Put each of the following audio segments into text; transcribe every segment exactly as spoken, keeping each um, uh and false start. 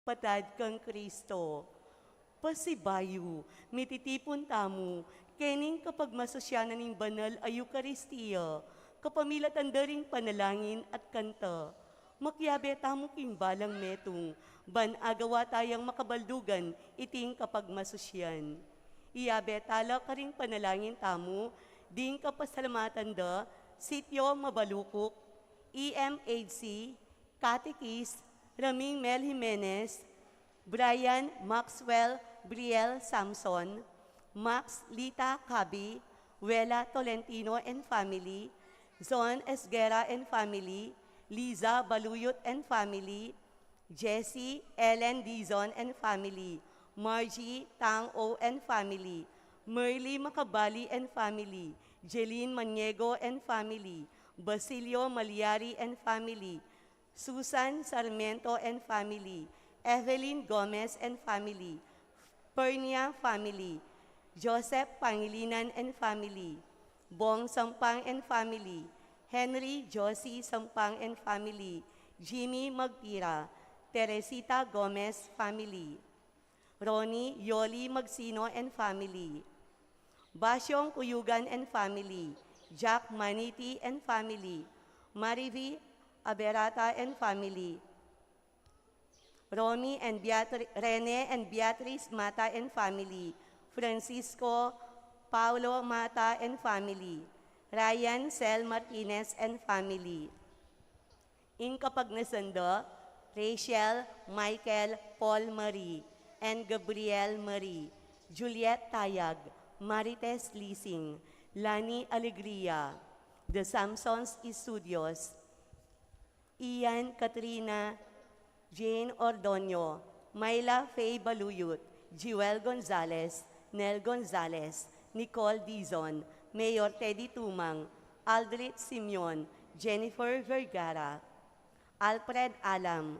Kapatad kang Kristo, pasibayu, mititipun tamu kening kapagmasusyan ning banal a Eukaristia, kapamilatan da ring panalangin at kanta. Makiabe tamu king balang metung, ban agawa tayang makabaldugan iting kapagmasusyan. Iabe tala karing panalangin tamu ding kapasalamatan da Sitio Mabalukuk, E M H C, Katikis, Raming Mel Jimenez, Brian Maxwell Briel Samson, Max Lita Kabi, Wela Tolentino and family, Zon Esguerra and family, Liza Baluyot and family, Jessie Ellen Dizon and family, Margie Tang O and family, Merly Macabali and family, Jeline Maniego and family, Basilio Maliari and family, Susan Sarmiento and family, Evelyn Gomez and family, Pernia family, Joseph Pangilinan and family, Bong Sampang and family, Henry Josie Sampang and family, Jimmy Magtira, Teresita Gomez family, Ronnie Yoli Magsino and family, Basyong Kuyugan and family, Jack Maniti and family, Marivi Aberata and family, Romy and Beatri-, Rene and Beatrice Mata and family, Francisco Paulo Mata and family, Ryan Sel Martinez and family. Ing kapagnasan da, Rachel, Michael, Paul Marie, and Gabriel Marie, Juliet Tayag, Marites Lising, Lani Alegria, The Samsons Studios, Ian, Katrina, Jane Ordoño, Myla Faye Baluyut, Jewel Gonzalez, Nel Gonzalez, Nicole Dizon, Mayor Teddy Tumang, Aldrich Simeon, Jennifer Vergara, Alfred Alam,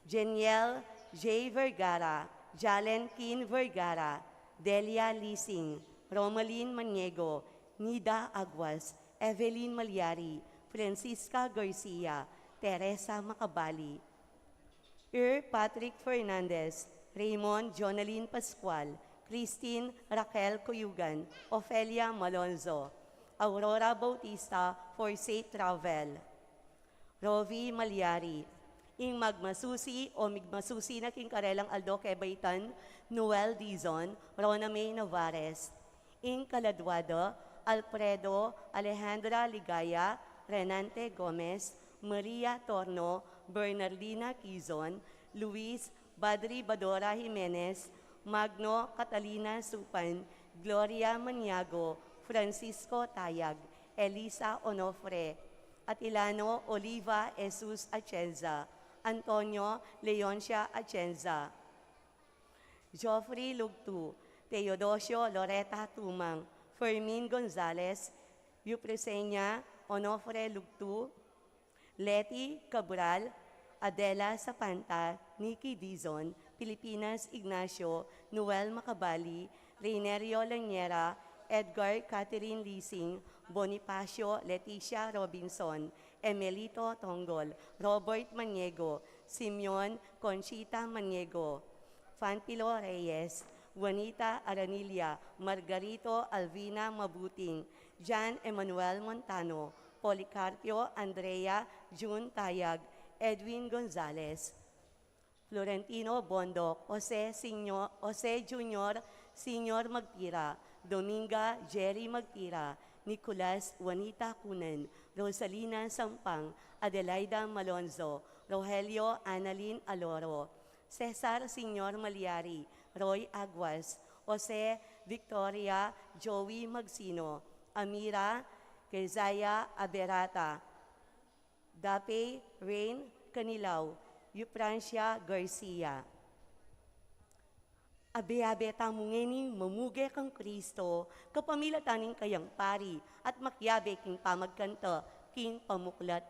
Jeniel J Vergara, Jalen Kin Vergara, Delia Lising, Romalyn Maniego, Nida Aguas, Evelyn Maliari, Francisca Garcia, Teresa Macabali, Ir Patrick Fernandez, Raymond Jonalyn Pascual, Christine Raquel Cuyugan, Ofelia Malonzo, Aurora Bautista for safe travel. Rovi Maliari, ing magmasusi o migmasusi na king karelang aldo kebaitan, Noel Dizon, Rona May Navarez. Ing kaladwa da, Alfredo, Alejandra Ligaya, Renante Gomez, Maria Torno, Bernardina Quizon, Luis Badri Badora Jimenez, Magno Catalina Supan, Gloria Maniago, Francisco Tayag, Elisa Onofre, Atilano Oliva Jesus Atienza, Antonio Leoncia Atienza, Geoffrey Lugtu, Teodosio Loreta Tumang, Fermin Gonzalez, Eupresenia Onofre Lugtu, Leti Cabral, Adela Sapanta, Nikki Dizon, Pilipinas Ignacio, Noel Macabali, Reinerio Laniera, Edgar Catherine Lising, Bonifacio Leticia Robinson, Emelito Tongol, Robert Maniego, Simeon Conchita Maniego, Fanpilo Reyes, Juanita Aranilla, Margarito Alvina Mabuting, Jan Emmanuel Montano, Policarpio Andrea Jun Tayag, Edwin Gonzalez, Florentino Bondoc, Jose Senior, Jose Junior Senior Magtira, Dominga Jerry Magtira, Nicolas Juanita Cunan, Rosalina Sampang, Adelaida Malonzo, Rogelio Annalyn Aloro, Cesar Senior Maliari, Roy Aguas, Jose Victoria Joey Magsino, Amira Keziah Aberata, Dape Rain Canilau, Eufrancia Garcia. Abe-abe tamu ngeni mamuge kang Kristo, kapamilatan ning kayang pari, at makiabe king pamagkanta king pamuklat.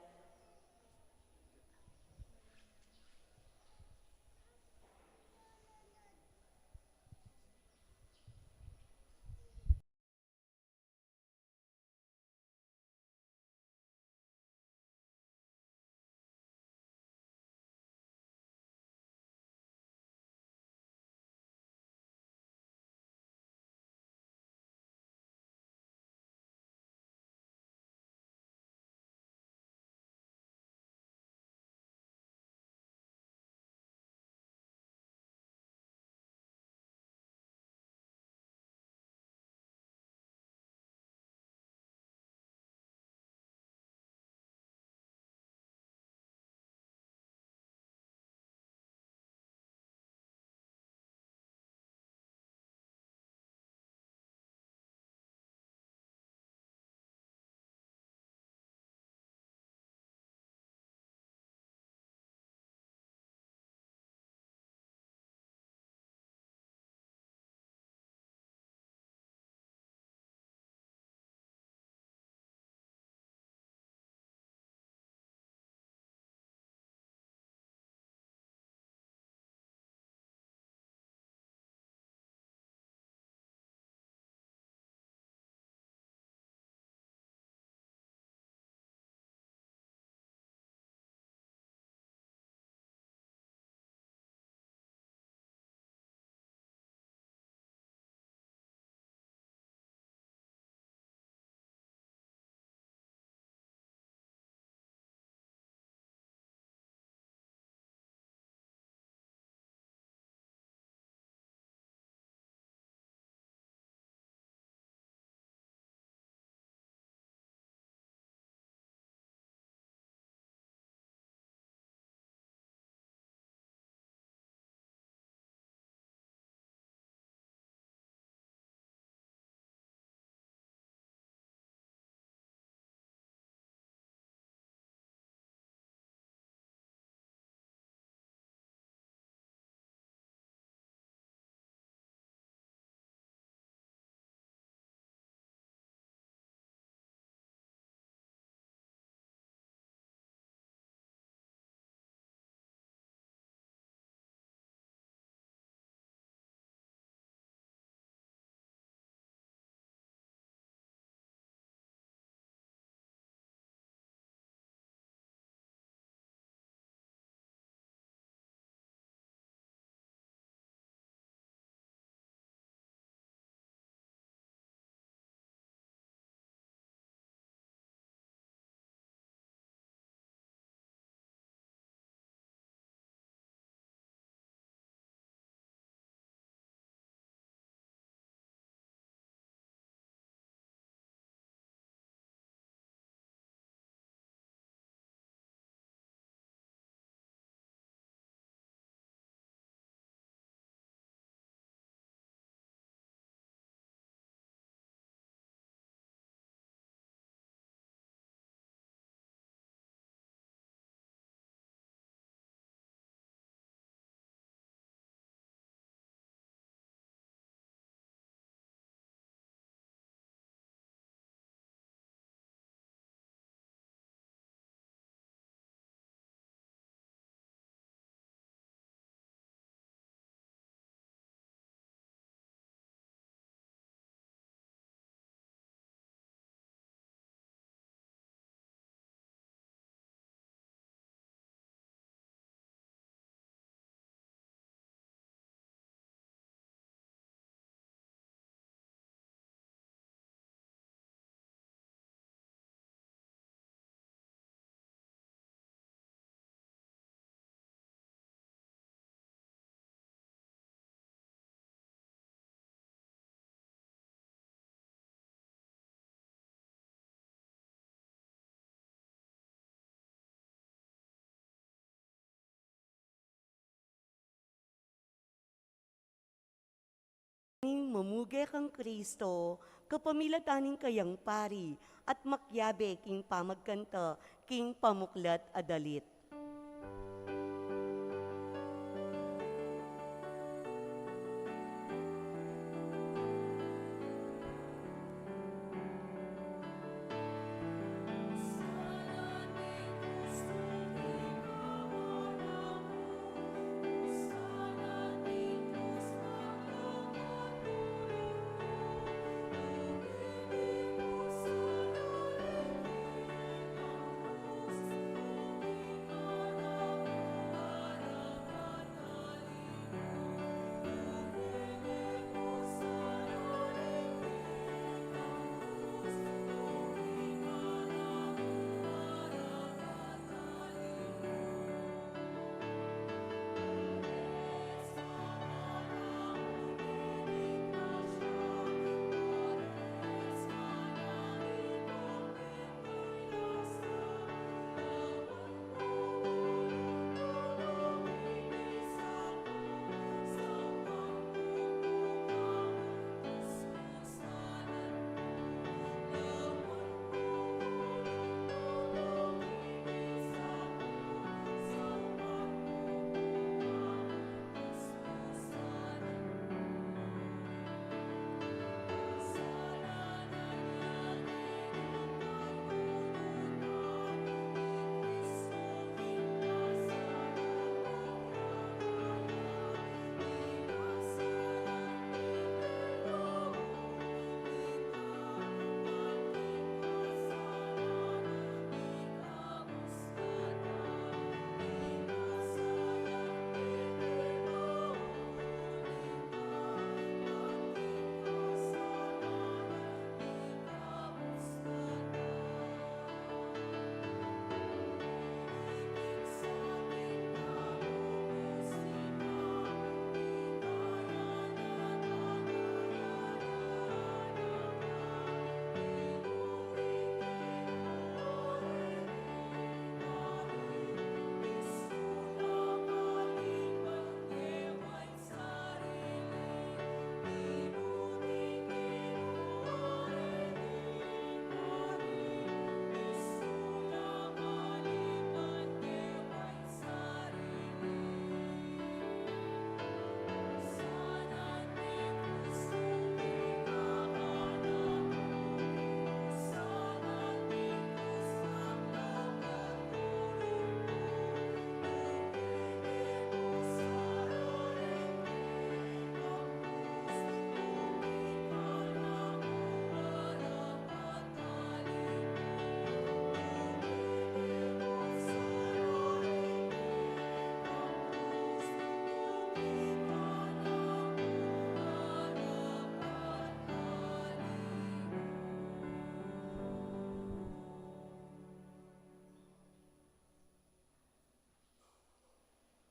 Ing mamuge kang Kristo, kapamilatan ning kayang pari, at makiabe king pamagkanta, king pamuklat a dalit.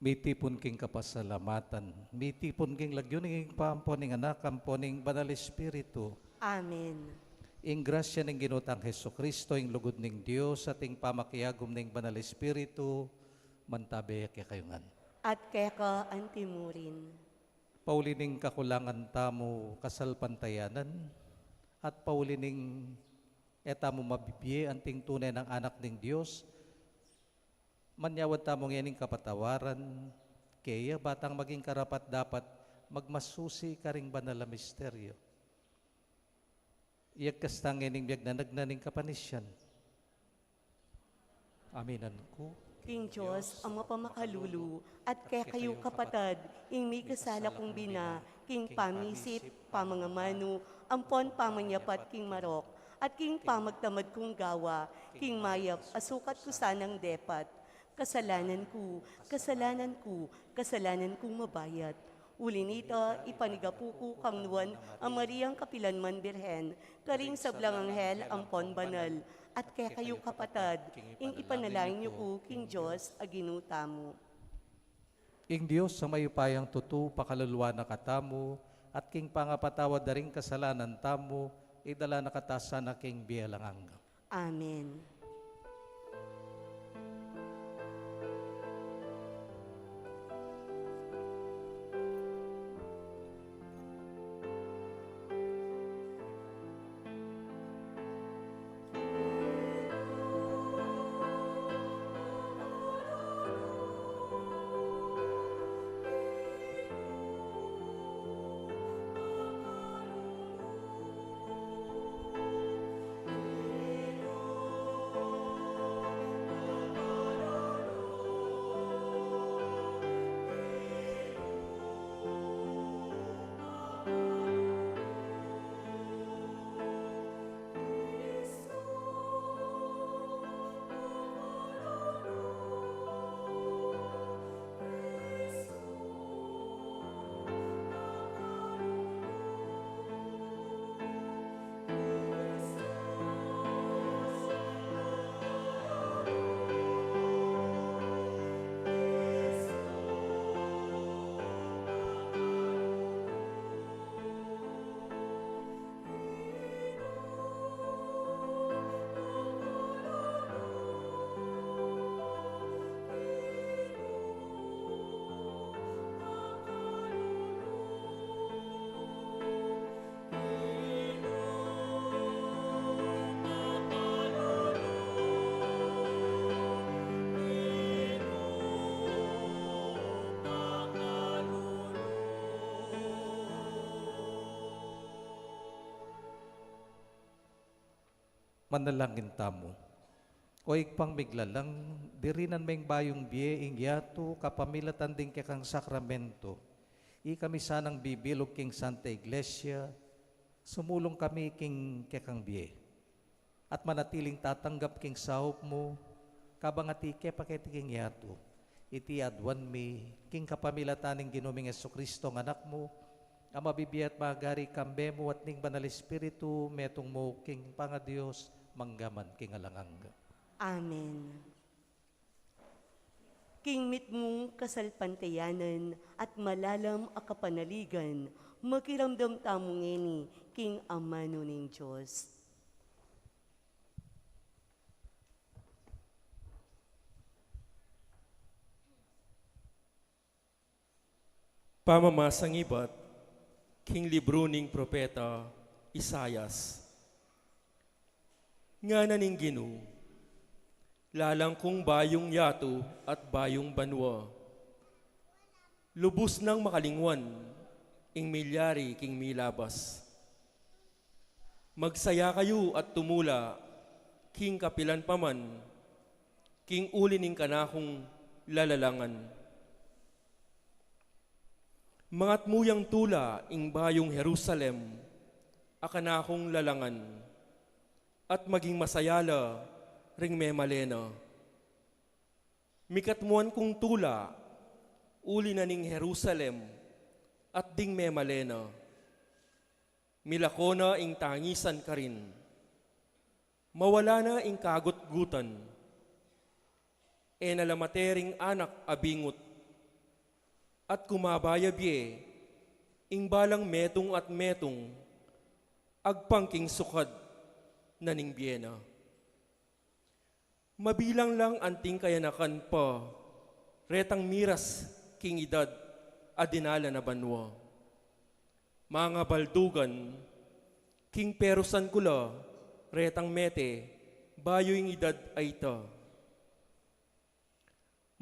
Mitipun king kapasalamatan, mitipun king lagyu ning Ibpa, ampo ning Anak, ampo ning Banal Espiritu. Amen. Ing grasya ning Ginu tang Jesucristo, ing lugud ning Dios, at ing pamakiagum ning Banal Espiritu, mantabe kekayu ngan. At keka antimurin. Pauli ning kakulangan tamu kasalpantayanan, at pauli ning e tamu mabibie anting tune nang anak ning Dios, manyawad tamu ngening kapatawaran keya, ba tang maging karapat-dapat magmasusi karing banal a misteryo. Iyagkas tang ngening biag na nagna ning kapanisian. Aminan ku king Dios a mapamakalulu, at kekayu kapatad, ing mikasala kung bina, king pamisip, pamangamanu, ampon pamanyapat king marok, at king pamagtamad kung gawa, king mayap a sukat ku sanang depat. Kasalanan ku, kasalanan ku, kasalanan kung mabayat. Uli nita, ipanigapu ku kang nuan a Mariang kapilanman Birhen, karing sablang anghel ampon banal, at kekayu kapatad, ing ipanalangin yu ku king Dios a Ginu tamu. Ing Dios a mayupayang tutu, pakaluluan na katamu, at king pangapatawad da ring kasalanan tamu, idala na kata sana king bie alang angga. Amen. Manalangin tamu. O Ibpang miglalang, dirinan me ing bayung bie ing yatu kapamilatan ding kekang sakramento. Ikami sanang bibilug king Santa Iglesia, sumulung kami king kekang bie at manatiling tatanggap king saup mu, kabang atiu ke paketi king yatu. Iti aduan mi king kapamilatan ning Ginu ming Jesucristo, a Anak mu, a mabibie at magari kambe mu at ning Banal Espiritu, metung mu king pangaDios, mangga man king alang angga. Amen. King mitmung kasalpantayanan at malalam a kapanaligan, makiramdam tamu ngeni king amanu ning Dios. Pamamasang ibat king libru ning propeta Isaias. Ngana ning Ginu, lalang kung bayung yatu at bayung banua. Lubus nang makalingwan ing milyari king milabas. Magsaya kayu at tumula king kapilan pa man, king uli ning kanakung lalalangan. Mangatmu yang tula ing bayung Jerusalem a kanakung lalangan, at maging masaya la ring memale na. Mikatmuan kung tula uli na ning Jerusalem at ding memale na. Milako na ing tangisan karin. Mawala na ing kagutgutan. E na la mate ring anak a bingut. At kumaba ya bie ing balang metung at metung, agpang king sukad na ning bie na. Mabilang lang anting kayanakan pa retang miras king idad a dinalan a banua. Mangabaldugan, king perusan ku la retang mete bayu ing idad a ita.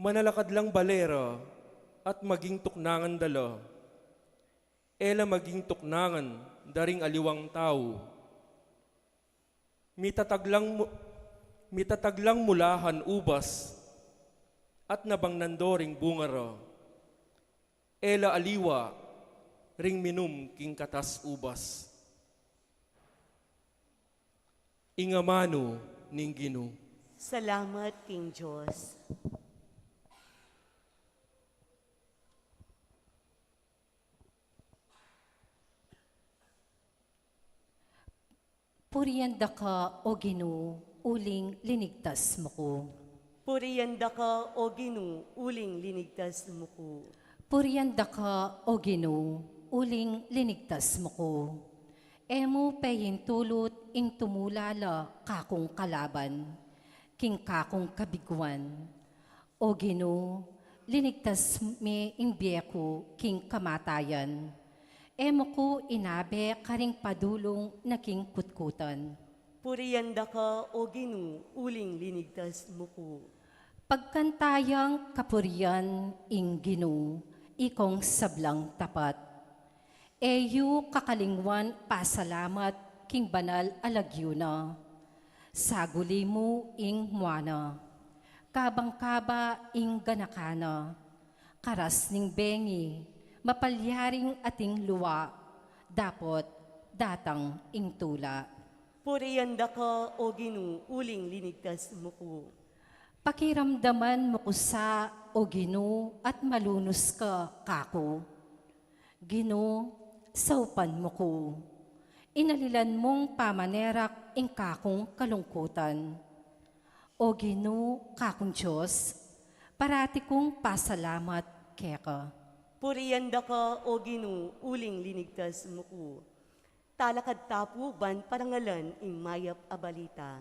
Manalakad lang bale ra at maging tuknangan da la. E la maging tuknangan da ring aliwang tau. Mitatag lang mu-, mitatag lang mulahan ubas at nabangnan do ring bunga ra. E la aliwa ring minum king katas ubas. Ing amanu ning Ginu. Salamat king Dios. Purian da ka, O Ginu, uling linigtas mu ku. Purian da ka, O Ginu, uling linigtas mu ku. Purian da ka, O Ginu, uling linigtas mu ku. E mu peintulut ing tumula la kakung kalaban, king kakung kabiguan. O Ginu, linigtas me ing bie ku king kamatayan. E mu ku inabe karing padulung na king kutkutan. Purian da ka, O Ginu, uling linigtas mu ku. Pagkantan yang kapurian ing Ginu, ikong sablang tapat. E yu kakalingwan pasalamat king banal a lagyu na. Saguli mu ing mua na. Kabang kaba ing ganaka na. Karas ning bengi, mapalyaring ating lua, dapot datang ing tula. Purian da ka, O Ginu, uling linigtas mu ku. Pakiramdaman mu ku sa, O Ginu, at malunus ka kaku. Ginu, saupan mu ku. Inalilan mung pamanerak ing kakung kalungkutan. O Ginu, kakung Dios, parati kung pasalamat keka. Purian da ka, O Ginu, uling linigtas mu ku. Talakad ta pu ban parangalan ing mayap a balita.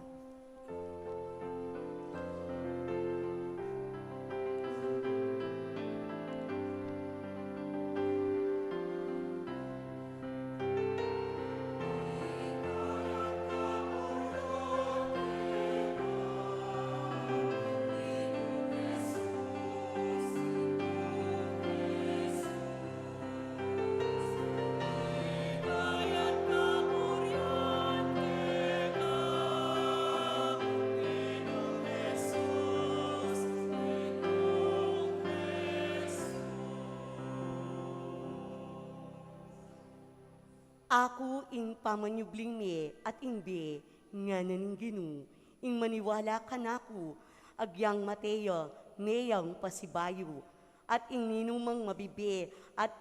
Aku ing pamanyubling mie at ing bie, ngana ning Ginu, ing maniwala kanaku, agyang mate ya, meyang pasibayu, at ing ninumang mabibie at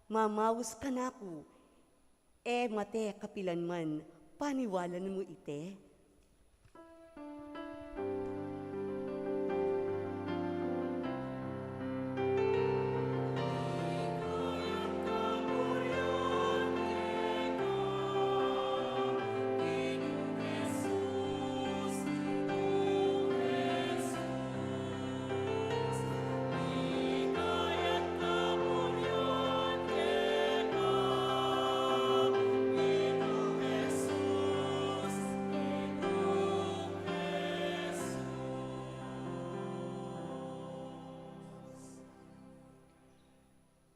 mamaus kanaku, e mate kapilanman. Paniwalan mu ite?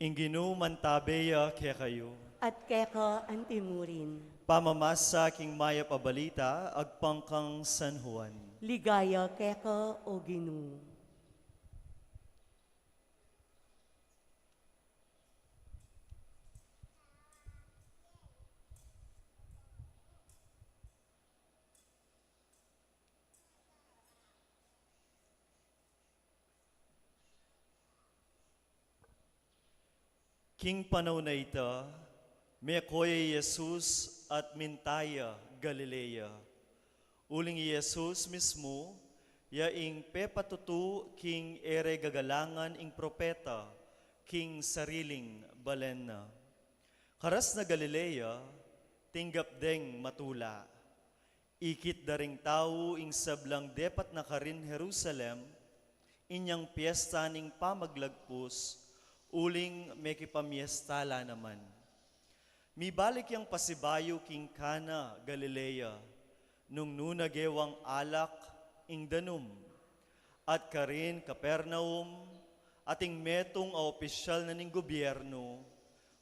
Ing Ginu mantabe ya kekayu. At keka antimurin. Pamamasa king mayap a balita agpang kang San Juan. Ligaya keka, O Ginu. King panaun a ita, meko ya i Jesus at minta ya Galilea. Uling i Jesus mismu ya ing pepatutu king e re gagalangan ing propeta king sariling balen na. Karas na Galilea, tinggap deng matula. Ikit da ring tau ing sablang depat na karin Jerusalem, inyang piesta ning Pamaglagpus, uling mekipamiesta la naman. Mibalik yang pasibayu king Cana, Galilea, nung nu na gewang alak ing danum. At karin Capernaum, ating metung a opisyal na ning gubyernu,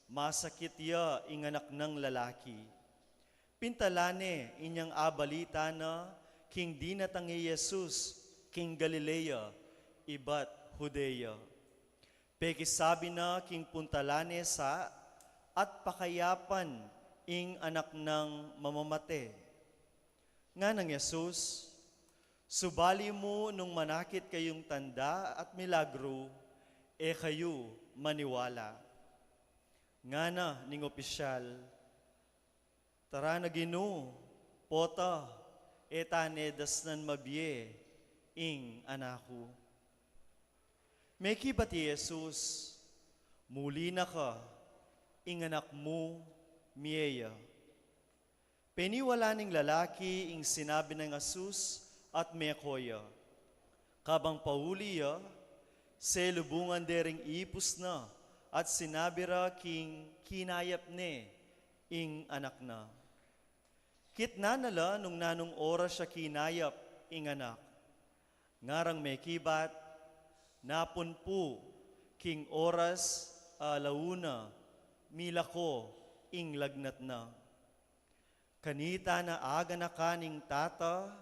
masakit ya ing anak nang lalaki. Pintalan ne inyang abalita na king dinatang i Jesus king Galilea, ibat Judea. Pekisabi na king puntalan ne sa at pakayapan ing anak nang mamamate. Nganang Jesus, subali mu nung manakit kayung tanda at milagru, e kayu maniwala. Ngana ning opisyal, Tara na Ginu, pota, e ta ne dasnan mabie ing anak ku. Mekibat i Jesus, muli na ka, ing anak mu mie ya. Peniwala ning lalaki ing sinabi nang Jesus at meko ya. Kabang pauli ya, selubungan de ring ipus na at sinabi ra king kinayap ne ing anak na. Kitnan na la nung nanung oras ya kinayap ing anak. Ngarang mekibat, napun pu king oras a la una milako ing lagnat na. Kanita na aganakan ing tata,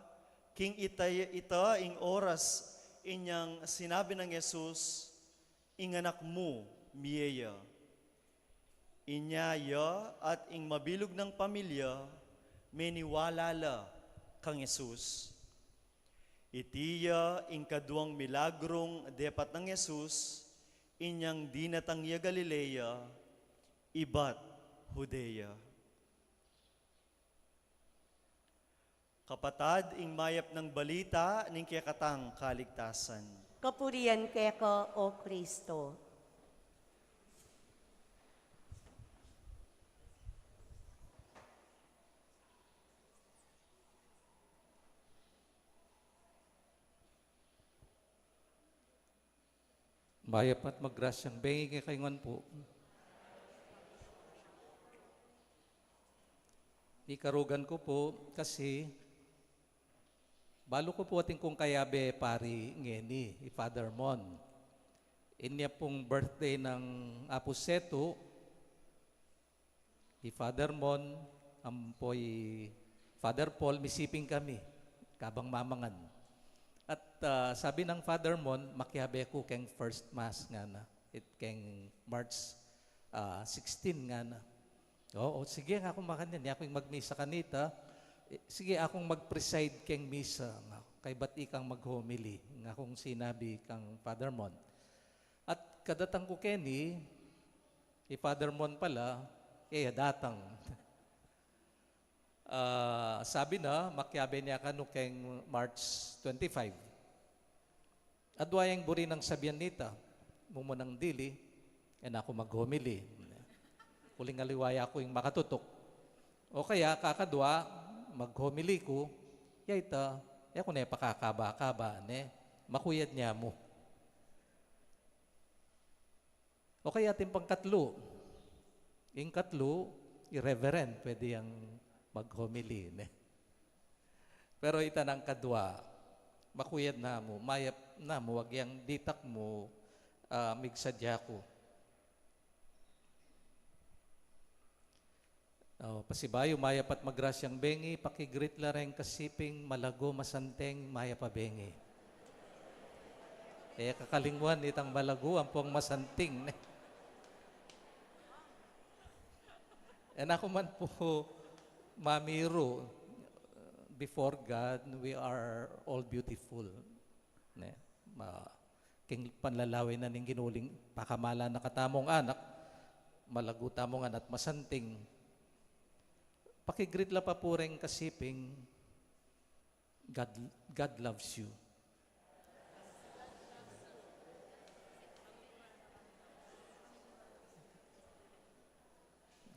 king ita, ita ing oras inyang sinabi nang Jesus, ing anak mu mie ya. Inya ya at ing mabilug nang pamilya meniwala la kang Jesus. Iti ya ing kaduang milagrung depat nang Jesus inyang dinatang ya Galilea, ibat Judea. Kapatad, ing mayap nang balita ning kekatang kaligtasan. Kapurian keka, O Kristo. Mayap at magrasyang bengi kekayu ngan pu. Ikarugan ku pu kasi balu ku pu atin kung kayabe pari ngeni, i Father Mon. Inya pung birthday nang Apu Setu, i Father Mon, ampo i Father Paul, misiping kami kabang mamangan. At, ah, sabi nang Father Mon, makiabe ku keng first mass ngana, it keng March, ah, sixteen ngana. Oo, sige, ngakung makanyan, e aku ing magmisa kanita. E, sige, akung mag-preside keng misa, nga, kaybat ikang mag-homily, ngakung sinabi kang Father Mon. At kadatang ku keni, i Father Mon pala, e ya datang. Ah, sabi na, makiabe ne ya kanu keng March twenty-five. Adwa yang buri nang sabian nita, mumunang dili, e na ku mag-homily. Uling aliwa ya ku ing makatutuk. O kaya, kakadwa, mag-homily ku, ya ita, e ku ne pakakaba-kaba, ne? Makuyad ne mu. O kaya atin pang katlu. Ing katlu, i Reverend, pwede yang mag-homily, ne? Pero ita nang kadwa, makuyad na mu, mayap na mu, agyang ditak mu, ah, migsadya ku. O, pasibayu, mayap at magrasyang bengi, paki-greet la reng kasiping, malago, masanting, mayap a bengi. E kakalingwan itang malago ampong masanting, ne? E na ku man pu mamiru, before God, we are all beautiful. Ne? Ma-, king panlalawe na ning Ginu, uling pakamalan na katamung anak, malago tamu ngan at masanting. Paki-greet la pa pu reng kasiping, God, God loves you.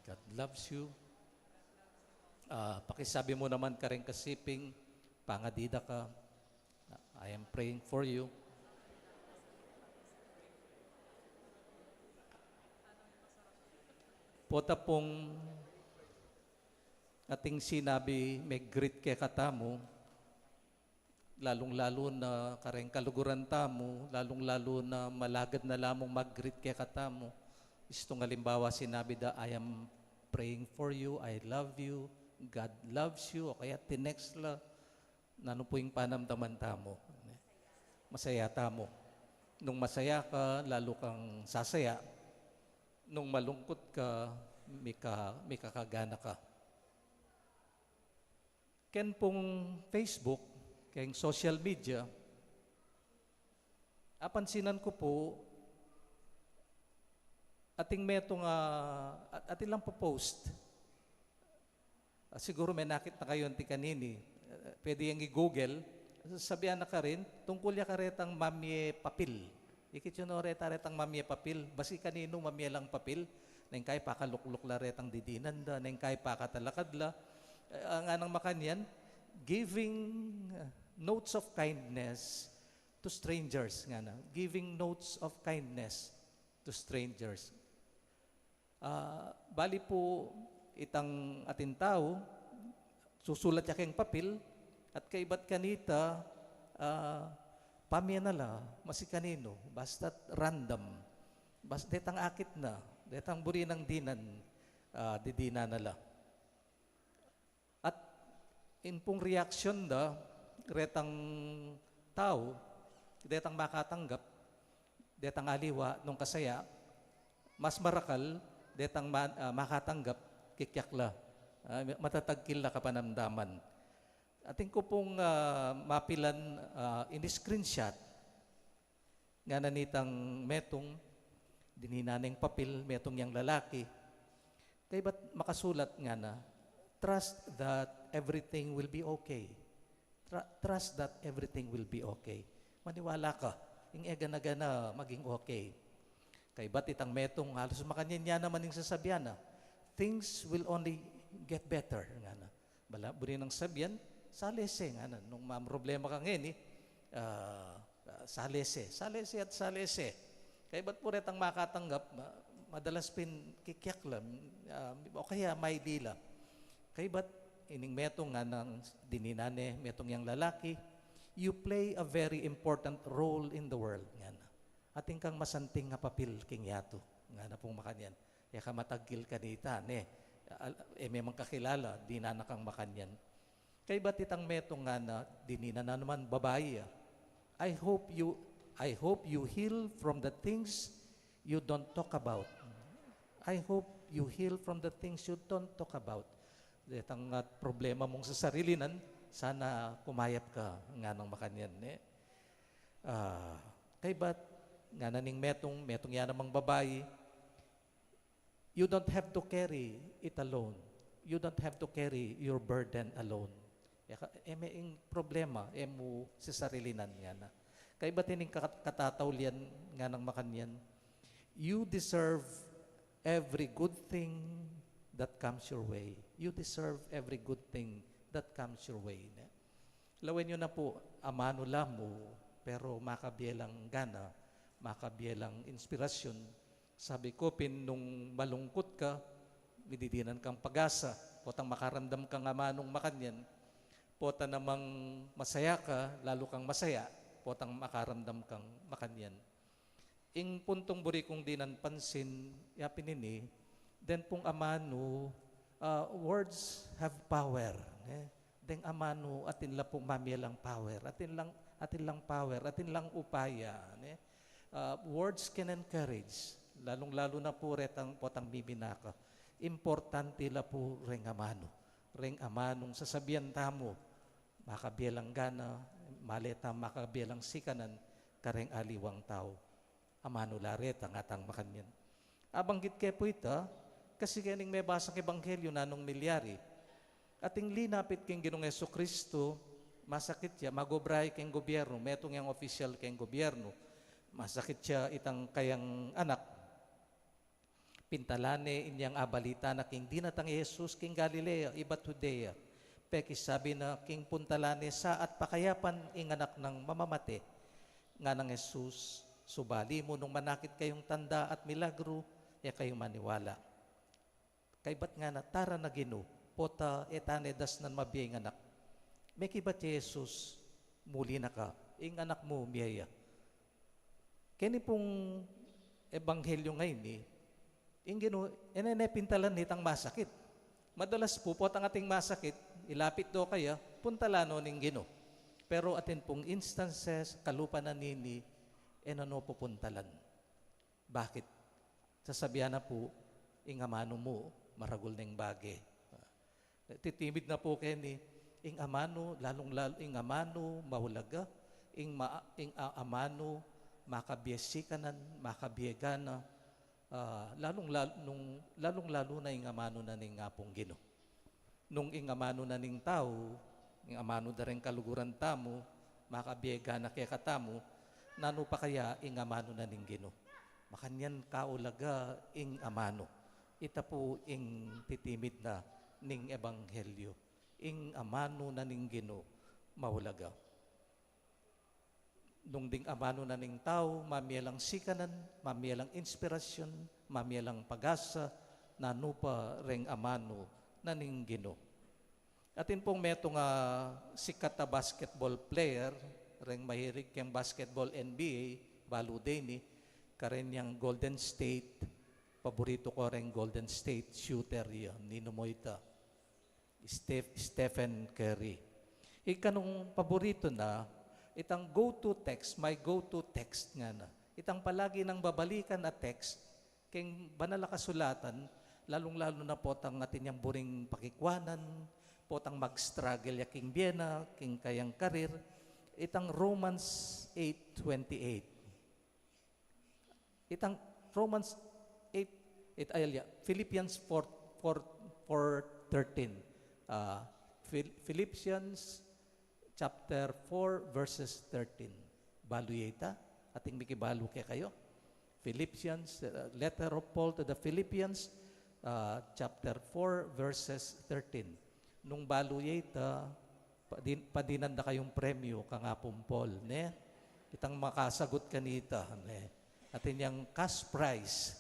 God loves you. Ah, pakisabi mu naman kareng kasiping, pangadi da ka, I am praying for you. Pota pung ating sinabi, mag-greet kekatamu, lalung-lalu na kareng kaluguran tamu, lalung-lalu na malagad na lamung mag-greet kekatamu. Istung alimbawa, sinabi da, "I am praying for you, I love you, God loves you," o kaya tinext la, nanu pu ing panamdaman tamu? Masaya tamu. Nung masaya ka, lalu kang sasaya. Nung malungkut ka, mika-, mikakagana ka. Ken pung Facebook, keng social media, apansinan ku pu, ating metung, ah, at-, atin lang po-post. Ah, siguru menakit na kayu anti kanini. Eh, pwede yang i-Google. Sasabian na karin, tungkul ya karetang mamie papil. Ikit yu no reta, retang mamie papil. Basi kaninu mamie lang papil. Neng kai pakalukluk la retang didinan da, neng kai pakatalakad la. Eh, ah, nganang makanyan, giving, ah, notes of kindness to strangers, ngana. Giving notes of kindness to strangers. Ah, bali pu itang atin tau, susulat ya keng papil, at kaibat kanita, ah, pamie na la, masi kaninu, basta't random. Bas-, detang akit na, detang buri nang dinan, ah, didinan na la. At ing pung reaksyon da, retang tau, detang makatanggap, detang aliwa nung kasaya, mas marakal, detang ma-, ah, makatanggap, kikyak la, ah, matatagkil la kapanamdaman. Atin ku pung, ah, mapilan, ah, in-screenshot, ngana nitang metung, dinina neng papil, metung yang lalaki. Kaibat makasulat ngana, "Trust that everything will be okay. Tru-, trust that everything will be okay." Maniwala ka, ing e gana-gana maging okay. Kaibat itang metung, halus makanyan ya naman ing sasabian na, "Things will only get better," ngana. Bala, buri nang sabian, salese ngana. Nung mamroblema ka ngeni, ah, salese, salese at salese. Kaibat pu retang makatanggap, ma-, madalas pin kikyak la, ah, o kaya maili la. Kaibat ining metung ngana, dinina ne, metung yang lalaki, "You play a very important role in the world," ngana. Atin kang masanting a papil king yatu, ngana pung makanyan. E ka matagkil kanita, ne? Al-, e me mang kakilala, dinana kang makanyan. Kaibat itang metung ngana, dinina na naman babai, ah. "I hope you, I hope you heal from the things you don't talk about. I hope You heal from the things you don't talk about. Detang, ah, problema mung sasarilinan, sana kumayap ka, nganang makanyan, ne? Ah, kaybat, ngana ning metung, metung ya namang babai, you don't have to carry it alone. You don't have to carry your burden alone. Ya ka, e me ing problema, e mu sasarilinan, ngana. Kaybat ining kat-, katataulian, nganang makanyan, you deserve every good thing that comes your way. You deserve every good thing that comes your way, ne? Lawen yu na pu, amanu la mu, pero makabie lang gana, makabie lang inspirasyon. Sabi ku pin, nung malungkut ka, mididinan kang pag-asa, potang makaramdam kang amanung makanyan, pota namang masaya ka, lalu kang masaya, potang makaramdam kang makanyan. Ing puntung buri kung dinan pansin, ya pin ini, den pung amanu, ah, words have power, ne? Deng amanu, atin la pung mamie lang power, atin lang, atin lang power, atin lang upaya, ne? Ah, words can encourage, lalung-lalu na pu retang potang mibinaka. Importante la pu reng amanu, reng amanung sasabian tamu, makabie lang gana, male ta makabie lang sikanan kareng aliwang tau. Amanu la reta, ngatang makanyan. Abanggit ke pu ita, kasi kening mebasang ebanghelyu nanung milyari. Ating linapit king Ginung Jesucristo, masakit ya, magobra ya king gobyernu, metung yang opisyal king gobyernu. Masakit ya itang kayang anak. Pintalan ne inyang abalita na king dinatang i Jesus king Galilea, ibat Judea. Pekisabi na king puntalan ne saat pakayapan ing anak nang mamamate. Nganang Jesus, subali mu nung manakit kayung tanda at milagru, e kayu maniwala. Kaybat ngana, tara na Ginu, pota e ta ne dasnan mabie ing anak. Mekibat i Jesus, muli na ka, ing anak mu mie ya. Keni pung ebanghelyu ngeni, ing Ginu, e ne ne pintalan nitang masakit. Madalas pu, potang ating masakit, ilapit do kaya, puntalan no ning Ginu. Pero atin pung instances, kalupa na nini, e na no pupuntalan. Bakit? Sasabian na pu, ing amanu mu, maragul neng bage. Titimid na pu keni, ing amanu, lalung-lalu, ing amanu, maulaga, ing ma-, ing a-, amanu, makabie sikanan, makabie gana, ah, lalung-lalu, nung, lalung-lalu na ing amanu na ning Apung Ginu. Nung ing amanu na ning tau, ing amanu da reng kaluguran tamu, makabie gana kekatamu, nanu pa kaya ing amanu na ning Ginu? Makanyan kaulaga ing amanu. Ita pu ing titimid na ning ebanghelyu, ing amanu na ning Ginu, maulaga. Nung ding amanu na ning tau, mamie lang sikanan, mamie lang inspirasyon, mamie lang pag-asa, nanu pa reng amanu na ning Ginu. Atin pung metung a sikat a basketball player, reng mahilig keng basketball, N B A, balu de ini, karen yang Golden State, paboritu ku reng Golden State shooter ya, ninu mo ita? Steph-, Stephen Curry. Ika nung paboritu na, itang go-to text, my go-to text ngana. Itang palagi nang babalikan a text, keng banal a kasulatan, lalung-lalu na potang atin yang buring pakikwanan, potang mag-struggle ya king bie na, king kayang karir, itang Romans eight twenty-eight. Itang Romans eight, it, ay, ya, Philippians four, four, four thirteen. Ah, Phil-, Philippians chapter four, verses thirteen. Balu ye ita, ating mikibalu kekayu. Philippians, uh, letter of Paul to the Philippians, uh, chapter four, verses thirteen. Nung balu ye ita, padin-, padinan da kayung premyu kang Apung Paul, ne? Itang makasagut kanita, ne? Atin yang cash prize.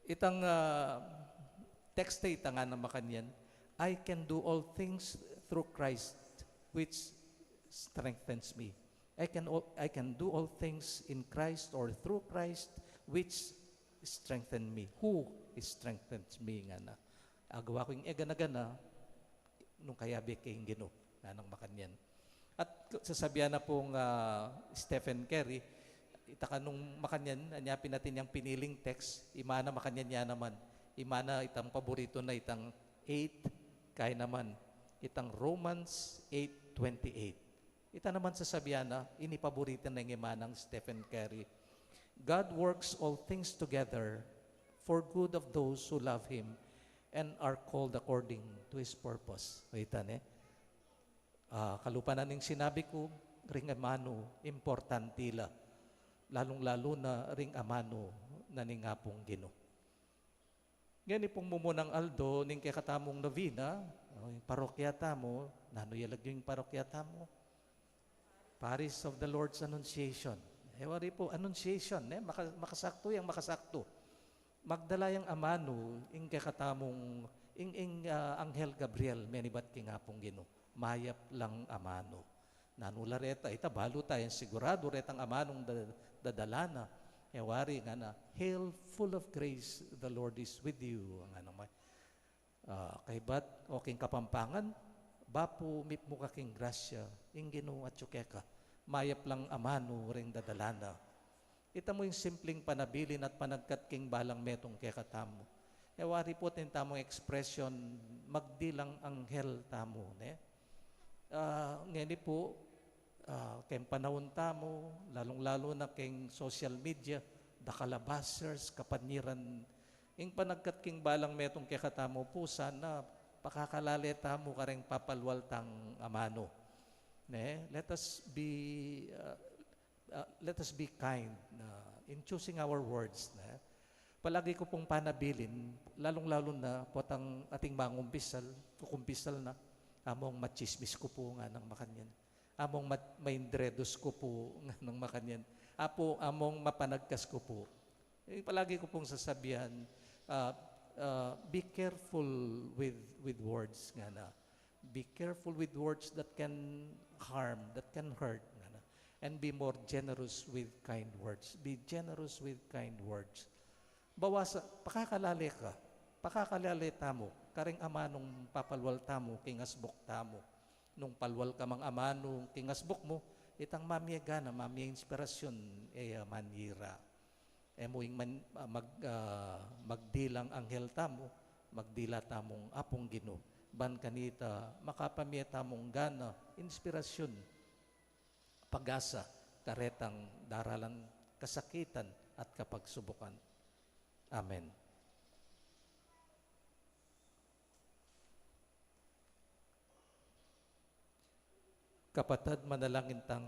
Itang, ah, text ita ngana makanyan, "I can do all things through Christ which strengthens me." I can all, I can do all things in Christ or through Christ which strengthen me. Who strengthens me, ngana. Agawa ku ing e gana-gana, nung kayabe ke ing Ginu, nganang makanyan. At sasabian na pung, ah, Stephen Curry, Ita kanung makanyan, anya pin atin yang piniling text, imana makanyan ya naman. Imana itang paborito na itang eight, kaya naman itang Romans eight twenty-eight. Ita naman sasabian na, ini paborito na ing imanang Stephen Carey, "God works all things together for good of those who love Him and are called according to His purpose." O, ita ne? Ah, kalupa na ning sinabi ku, ring amanu, importante la. Lalung-lalu na ring amanu na ning Apung Ginu. Ngeni pung mumunang aldo ning kekatamung novena, o, ing parokya tamu, nanu ya lagyu ing parokya tamu? Parish of the Lord's Annunciation. E wari pu, Annunciation, ne? Maka-, makasaktu yang makasaktu. Magdala yang amanu, ing kekatamung, ing, ing, ah, Anghel Gabriel, menibat king Apung Ginu. Mayap lang amanu. Nanu la reta, ita balu ta yang siguradu retang amanung da-, dadala na. E wari ngana, "Hail, full of grace, the Lord is with you." Ngana, ah, kaybat, o king Kapampangan, "Bapu, mipmu ka king grasya, ing Ginu atyu keka, mayap lang amanu ring dadala na." Ita mu ing simpling panabilin at panagkat king balang metung kekatamu. E wari pu atin tamung expression, "Magdilang anghel tamu," ne? Ah, ngeni pu, ah, keng panaun tamu, lalung-lalu na keng social media, dakal a bashers, kapanyiran, ing panagkat king balang metung kekatamu pu, sana pakakalale tamu kareng papalwal tang amanu. Ne? Let us be, ah, ah, let us be kind, ah, in choosing our words, ne? Palagi ku pung panabilin, lalung-lalu na potang ating mangumpisal, kukumpisal na, among machismis ku pu nganang makanyan. Among mat-, maindredos ku pu nganang makanyan. Apu, among mapanagkas ku pu. E, palagi ku pung sasabian, ah, ah, "Be careful with, with words," ngana. "Be careful with words that can harm, that can hurt," ngana. "And be more generous with kind words." Be generous with kind words. Bawasa, pakakalale ka. Pakakalale tamu. Kareng amanung papalwal tamu, king asbuk tamu. Nung palwal ka mang amanu, king asbuk mu, itang mamie gana, mamie inspirasyon, e, ah, manyira. E mu ing man-, ah, mag-, ah, magdilang anghel tamu, magdila tamung Apung Ginu. Ban kanita, makapamie tamung gana, inspirasyon, pag-asa, karetang daralan kasakitan at kapagsubukan. Amen. Kapatad, manalangin tang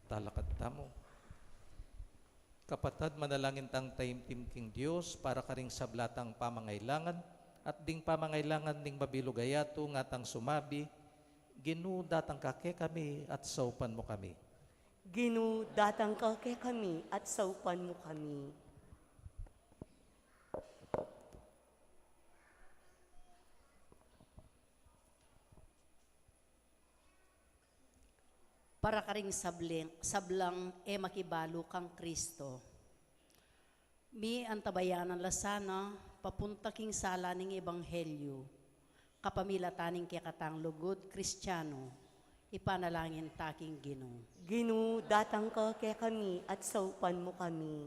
talakad tamu. Kapatad, manalangin tang taimtim king Dios para karing sabla tang pamangailangan, at ding pamangailangan ning mabilug a yatu ngatang sumabi, "Ginu, datang ka kekami at saupan mu kami." Ginu, datang ka kekami at saupan mu kami. Para karing sabling-, sablang e makibalu kang Kristo. Miantabayanan la sana, papunta king sala ning ebanghelyu, kapamilatan ning kekatang lugud Kristiano, ipanalangin ta king Ginu. Ginu, datang ka kekami at saupan mu kami.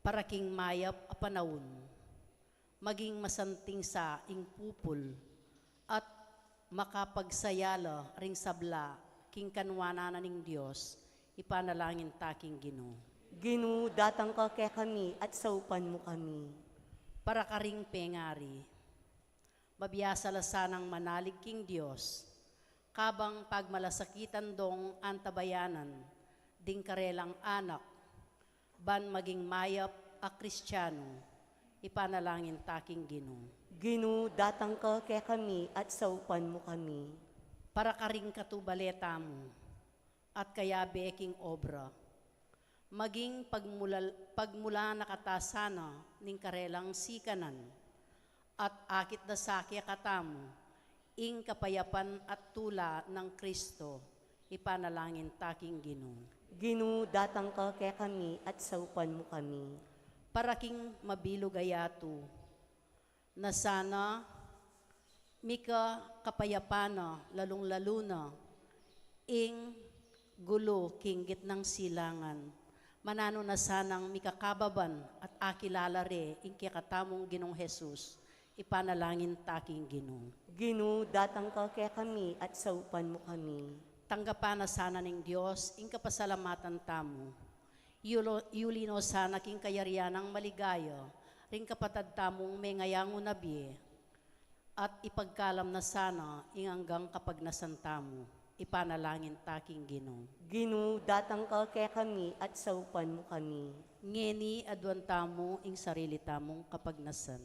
Para king mayap a panaun, maging masanting sa ing pupul, at makapagsaya la ring sabla king kanwanan na ning Dios, ipanalangin ta king Ginu. Ginu, datang ka kekami at saupan mu kami. Para karing pengari, mabiasa la sanang manalig king Dios, kabang pagmalasakitan dong antabayanan ding karelang anak, ban maging mayap a Kristiano, ipanalangin ta king Ginu. Ginu, datang ka kekami at saupan mu kami. Para karing katubale tamu, at kayabe king obra, maging pagmulal-, pagmula na kata sana ning karelang sikanan, at akit da sa kekatamu ing kapayapan at tula nang Kristo, ipanalangin ta king Ginu. Ginu, datang ka kekami at saupan mu kami. Para king mabilug a yatu, na sana mika kapayapan na, lalung-lalu na ing Gulu king gitnang silangan, mananu na sanang mikakababan at akilala re ing kekatamung Ginung Jesus, ipanalangin ta king Ginu. Ginu, datang ka kekami at saupan mu kami. Tanggapan na sana ning Dios ing kapasalamatan tamu. Yulo-, yuli no sana king kayarian nang maligaya ring kapatad tamung mengayangu na bie, at ipagkalam na sana ing anggang kapagnasan tamu. Ipanalangin ta king Ginu. Ginu, datang ka kekami at saupan mu kami. Ngeni aduan tamu ing sarili tamung kapagnasan.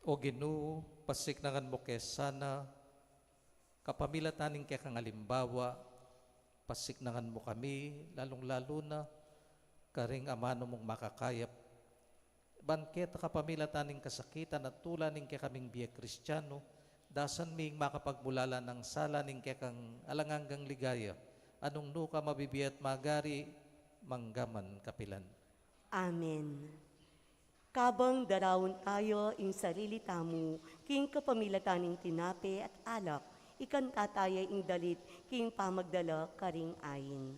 O Ginu, pasiknangan mu ke sana kapamilatan ning kekang alimbawa, pasiknangan mu kami, lalung-lalu na karing amanu mung makakayap. Ban keta kapamilatan ning kasakitan at tula ning kekaming bie Kristiano, dasan ming makapagmulala nang sala ning kekang alang anggang ligaya, a nung nuka mabibie at magari, manggaman kapilan. Amen. Kabang daraun tayu ing sarili tamu king kapamilatan ning tinape at alak, ikanta tayu ing dalit king pamagdala karing ain.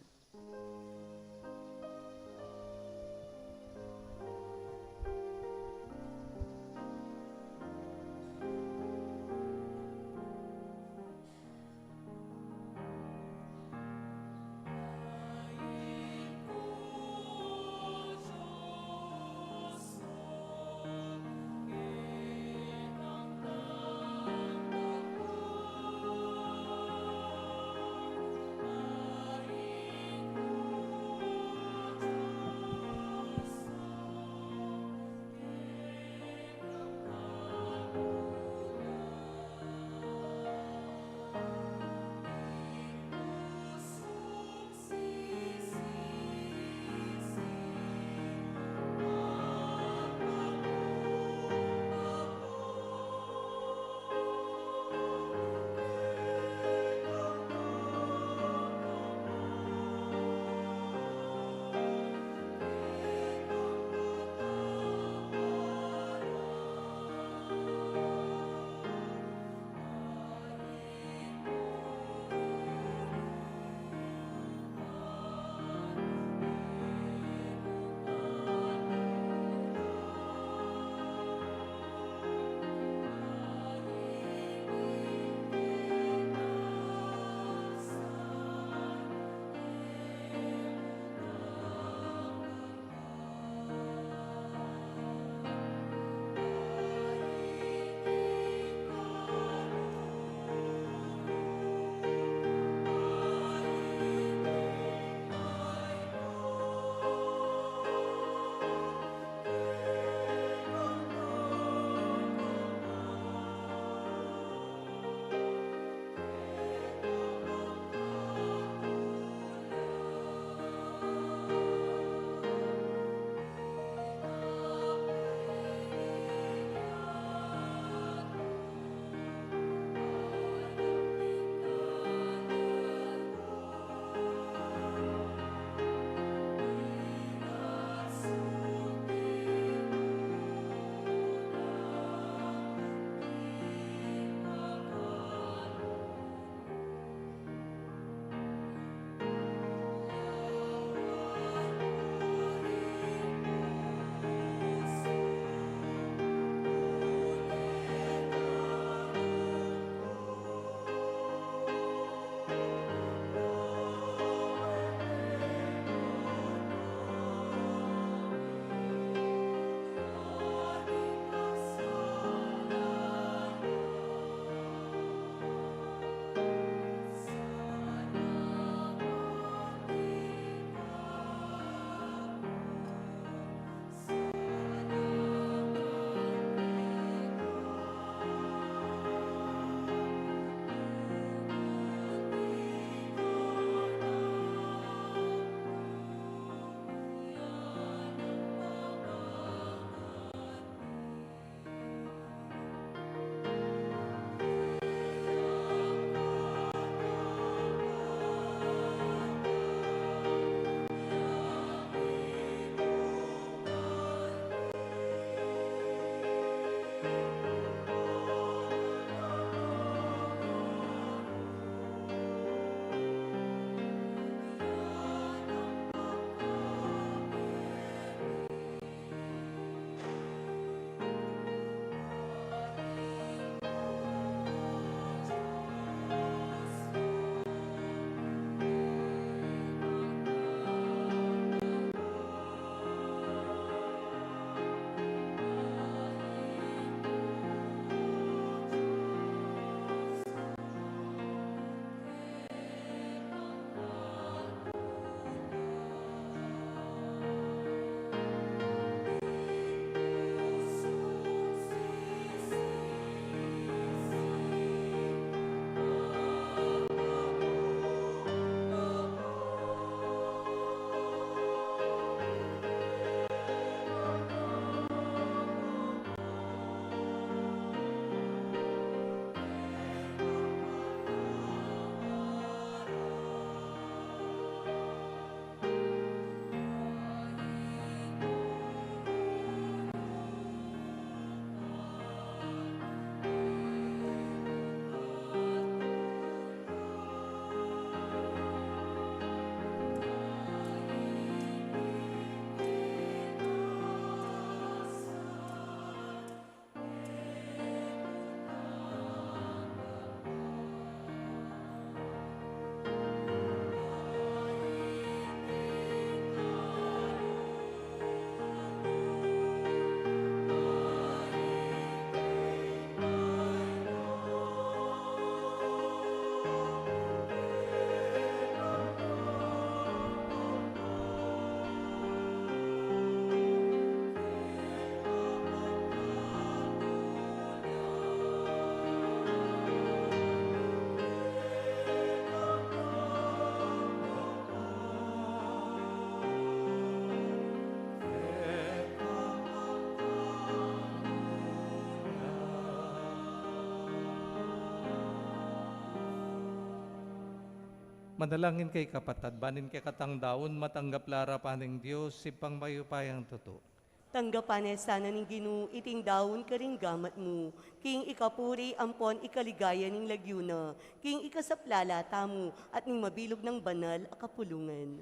Manalangin kayu, kapatad, ban ing kekatang daun matanggap la arapan ning Dios, Ibpang mayupayang tutu. Tanggapan na sana ning Ginu iting daun karing gamat mu, king ikapuri ampon ikaligaya ning lagyu na, king ikasaplala tamu at ning mabilug nang banal a kapulungan.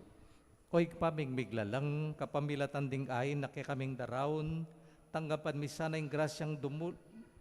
O Ibpa ming miglalang, kapamilatan ding ain a kekaming daraun, tanggapan mi sana ing grasyang dumu-,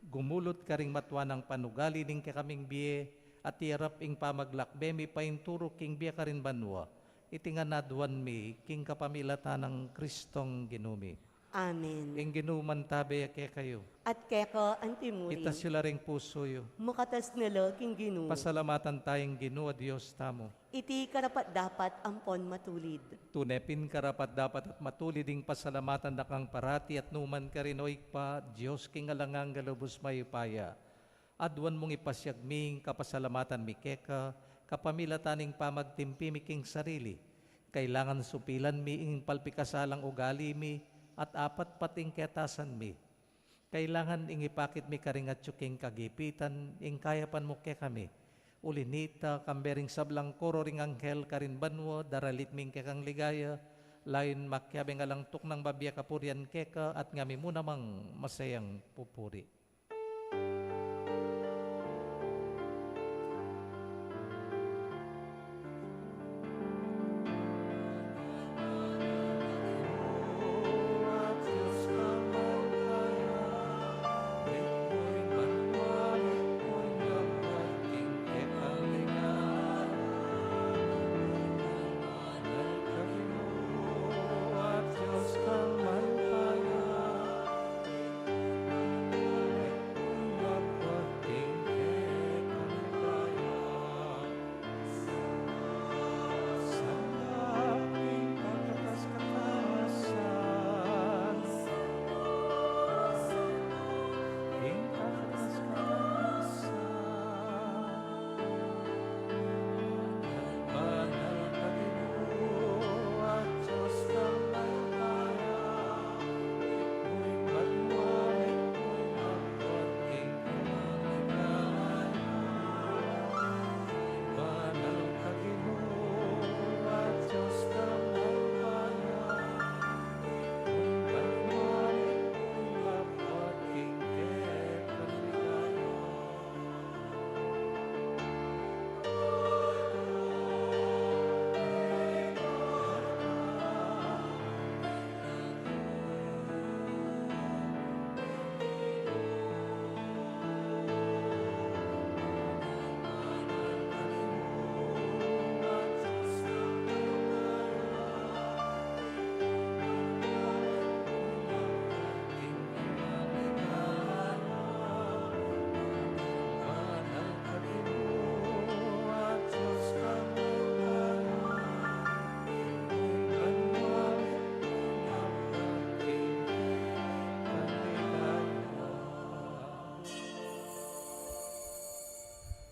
gumulut karing matua nang panugali ning kekaming bie, at iyarap ing pamaglakbe mi painturu king bie karin banua. Iti ngan aduan mi king kapamilatan nang Kristong Ginu mi. Amen. Ing Ginu mantabe ya kekayu. At keka antimurin. Itas yu la ring pusu yu. Makatas na la king Ginu. Pasalamatan taya ing Ginu a Dios tamu. Iti karapat-dapat ampon matulid. Tune pin karapat-dapat at matulid ing pasalamatan da kang parati at nukarin man, O Ibpa, Dios king alang angga, lubus mayupaya. Aduan mung ipasiag mi ing kapasalamatan mi keka, kapamilatan ning pamagtimpi mi king sarili. Kailangan supilan mi ing palpikasalang ugali mi at apatpat ing ketasan mi. Kailangan ing ipakit mi karing atyu king kagipitan ing kayapan mu kekami. Uli nita, kambe ring sablang koro ring anghel karin banua, daralit mi ing kekang ligaya, layun makiabe ing alang tuknang babie kapurian keka, at ngami mu namang masayang pupuri.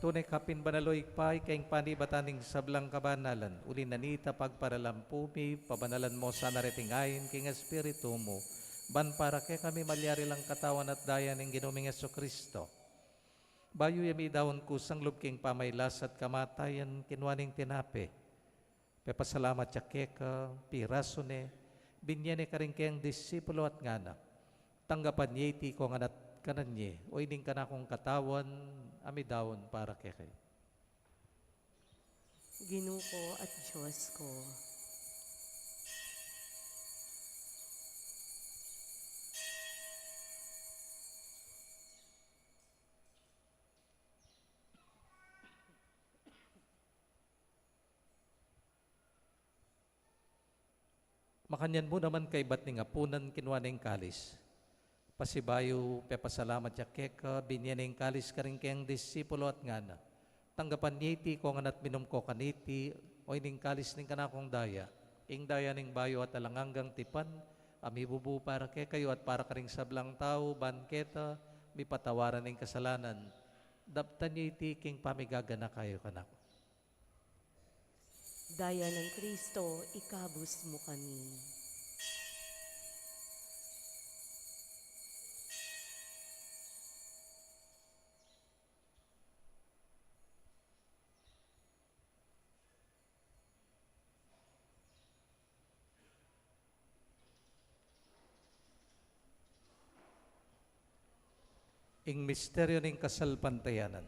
Tune ka pin banal, o Ibpa, ika ing panibatan ning sablang kabanalan. Uli na nita, pagparalampu mi, pabanalan mo sana reting ain king Espiritu mu, ban para kekami malyari lang katawan at daya ning Ginu ming Jesucristo. Bayu ya midaun kusang lub king pamailas at kamatayan, kinua ne ing tinape, pepasalamat ya keka, pirasu ne, binye ne karing kayang disipulo at ngana: Tanggapan ye iti ikongan at kanan ye, o ini ing kanakung katawan a midaun para kekayu. Ginu ko at Dios ko. Makanyan mu naman kaibat ning apunan, kinua ne ing kalis. Pasibayu, pepasalamat ya keka, binye ne ing kalis karing kayang disipulo at ngana: Tanggapan ye iti ikongan at minum ko kaniti, o ini ing kalis ning kanakung daya, ing daya ning bayu at alang anggang tipan, a mibubu para kekayu at para karing sablang tau, ban keta mipatawaran ing kasalanan. Daptan ye iti king pamigaganaka yu kanaku. Daya nang Kristo, ikabus mu kami. Ing misteryo ning kasalpantayanan.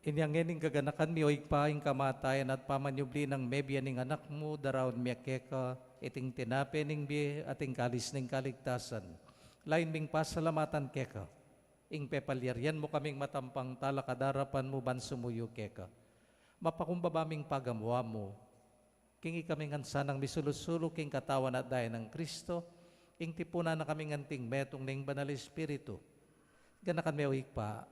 Inya ngeni ing kaganakan mi, O Ibpa, ing kamatayan at pamanyubli nang mebie ning Anak mu, daraun mi ya keka iting tinape ning bie at ing kalis ning kaligtasan. Lain ming pasalamatan keka ing pepalyarian mu kaming matampang talakad king arapan mu ban sumuyu keka. Mapakumbaba ming pagamu-amu king ikami ngan sanang misulu-sulu king katawan at daya nang Kristo, ing tipunan na kami ngan anting metung ning Banal Espiritu. Ganakan me, O Ibpa,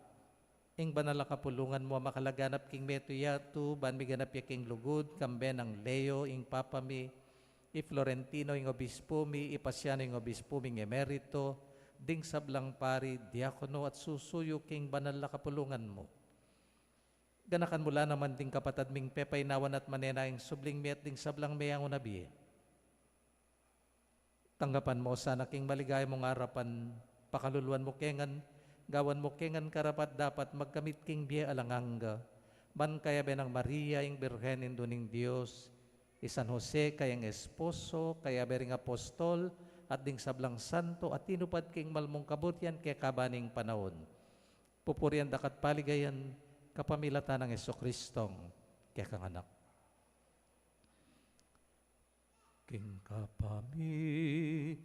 ing banal a kapulungan mu a makalaganap king metung yatu, ban miganap ya king lugud, kambe nang Leo, ing Papa mi, i Florentino, ing Obispu mi, i Pasiano, ing Obispu ming Emerito, ding sablang pari, diakono, at susuyu king banal a kapulungan mu. Ganakan mu la naman ding kapatad ming pepainawan at manenaya king subling mie at ding sablang meyangu na bie. Tanggapan mu sana king maligaya mung arapan, pakaluluan mu ke ngan, gawan mu ke ngan karapat-dapat magkamit king bie alang angga, ban kayabe nang Maria, ing Birhen Indu ning Dios, i San Jose, kayang esposo, kayabe ring apostol, at ding sablang santo, a tinupad king mal mung kabutihan kekaba ning panaun. Pupurian da ka at paligayan kapamilatan nang Jesucristong kekang Anak. King kapamilatan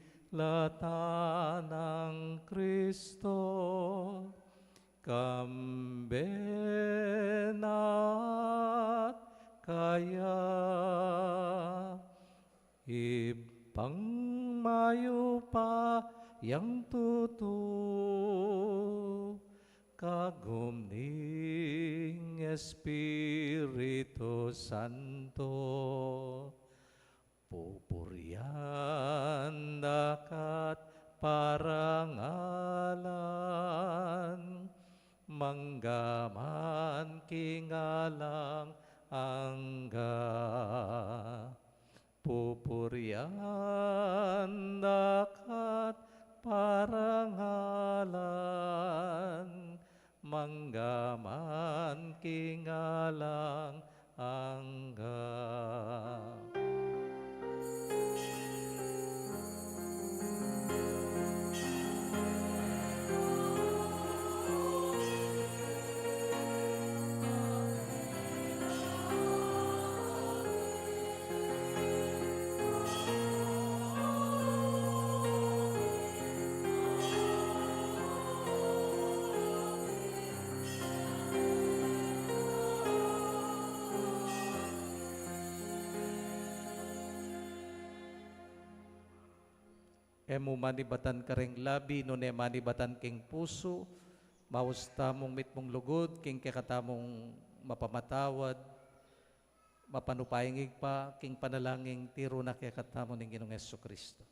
nang Kristo, kambe na at kaya, Ibpang mayupayang tutu, kagum ning Espiritu Santo, pupurian da ka at parangalan, mangga man king alang angga. Pupurian da ka at parangalan, mangga man king alang angga. E mu manibatan kareng labi, nune manibatan king pusu, maus tamung mitmung lugud king kekatamung mapamatawad, mapanupayang Ibpa, king panalangin a tiru na kekatamu ning Ginung Jesucristo.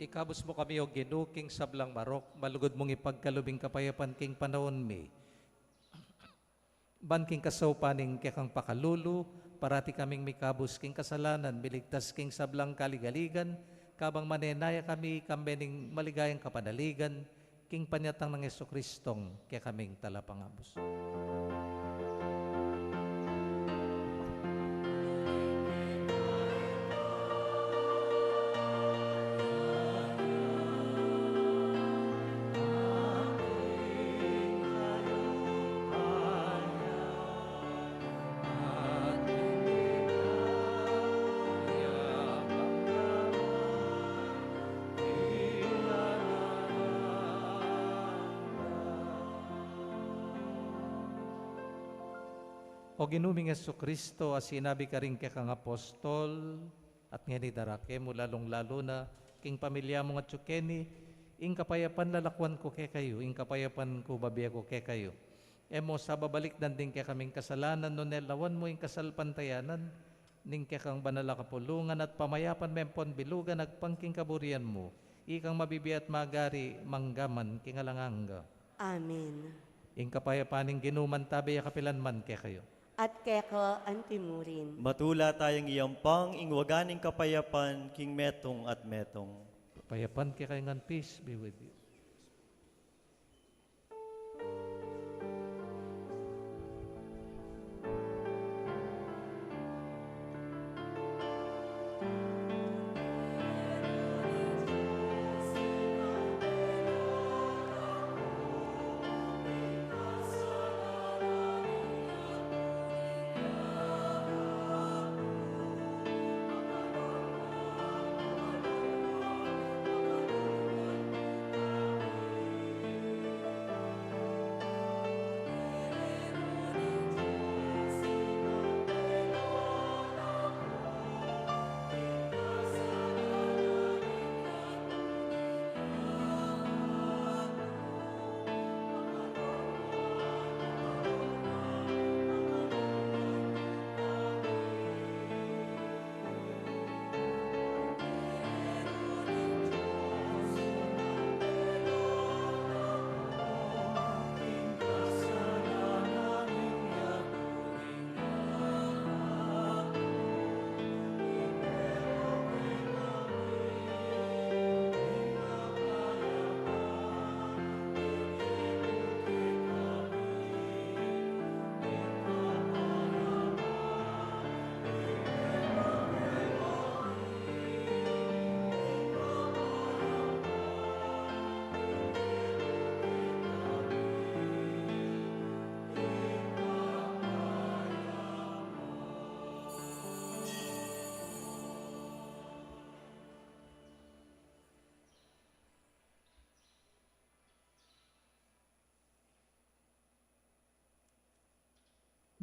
Ikabus mu kami, O Ginu, king sablang marok, malugud mung ipagkalub ing kapayapan king panaun mi. Ban king kasaupan ning kekang pakalulu, parati kaming mikabus king kasalanan, miligtas king sablang kaligaligan, kabang manenaya kami kambe ning maligayang kapanaligan, king panyatang nang Jesucristong kekaming Talapangabus. O Ginu ming Jesucristo, a sinabi karing kekang apostol, at ngeni darake mu lalung-lalu na king pamilya mung atyu keni, ing kapayapan lalakwan ku kekayu, ing kapayapan ku bibie ku kekayu. E mu sa babalikdan ding kekaming kasalanan, nune lawan mu ing kasalpantayanan ning kekang banal a kapulungan at pamayapan me ampon bilugan agpang king kaburian mu, ikang mabibie at magari mangga man king alang angga. Amen. Ing kapayapan ning Ginu mantabe ya kapilan man kekayu. At keka anti murin. Matula tayang iyampang ing waga ning kapayapan king metung at metung. Kapayapan kekayu ngan, peace be with you.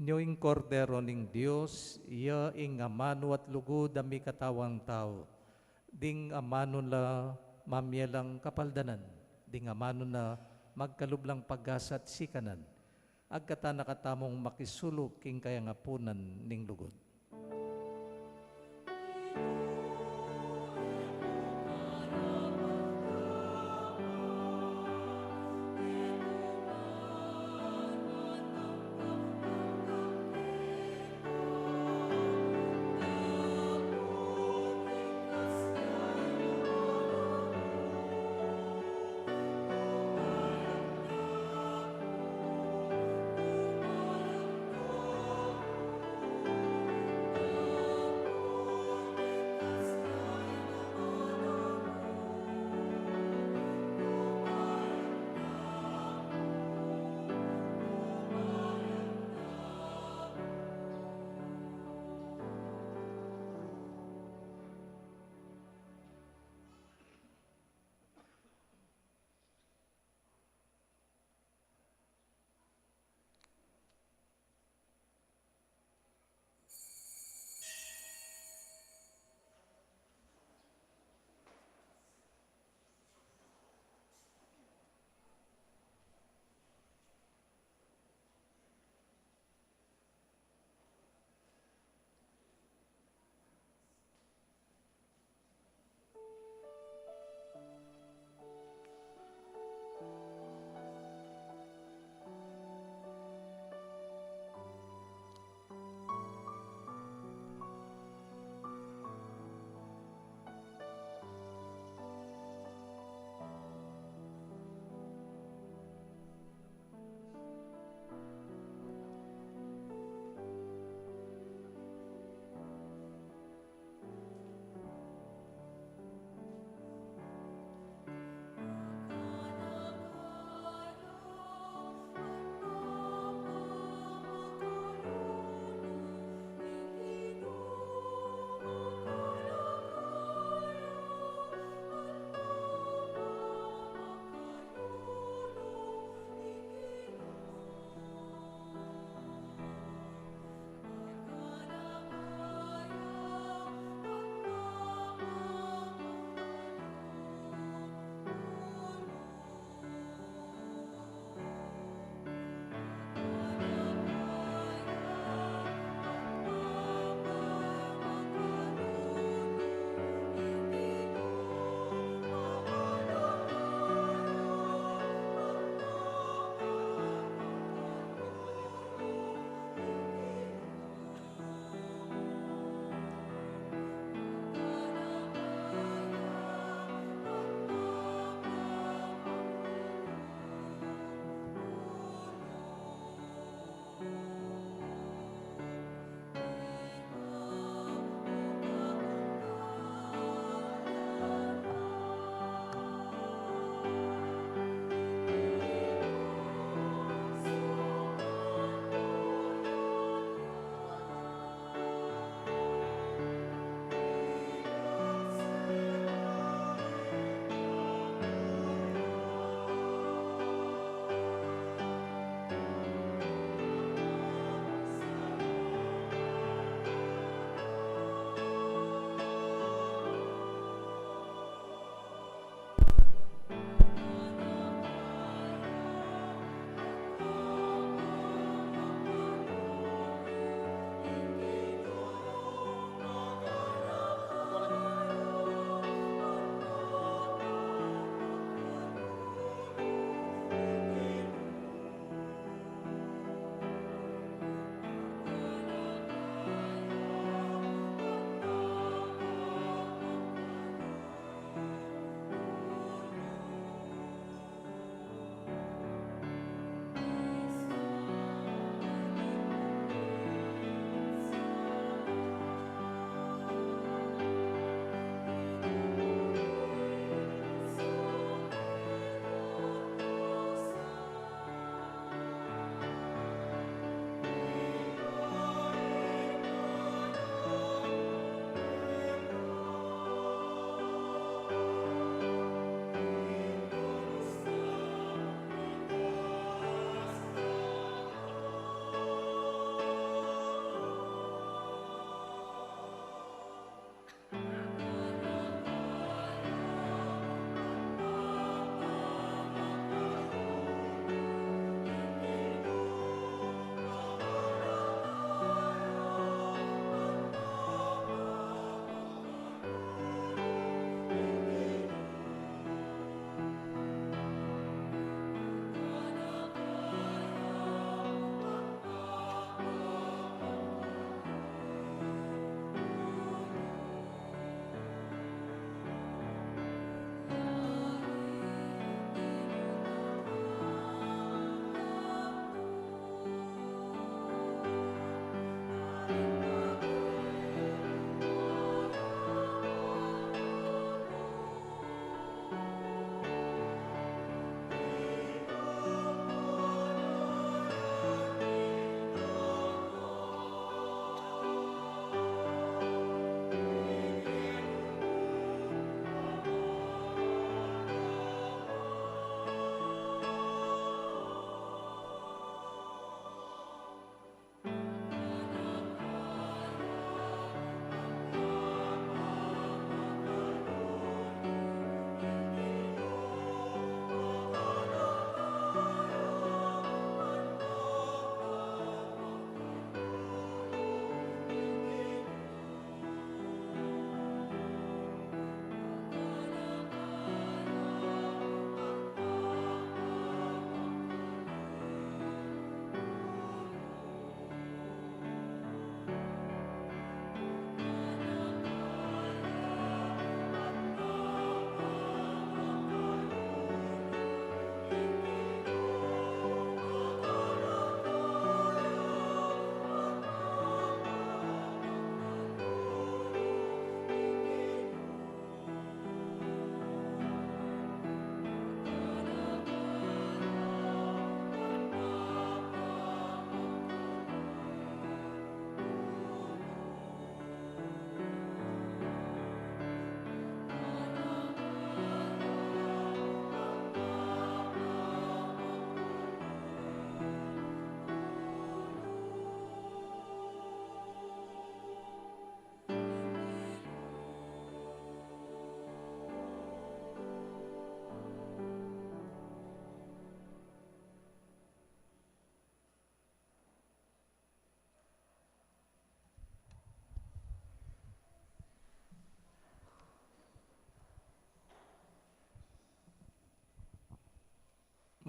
Nyo ing Kordero ning Dios, iya ing amanu at lugud a mikatawan tau. Ding amanu na mamie lang kapaldanan, ding amanu na magkalub lang pag-asa at sikanan. Agkatan na katamung makisulu king kayangapunan ning lugud.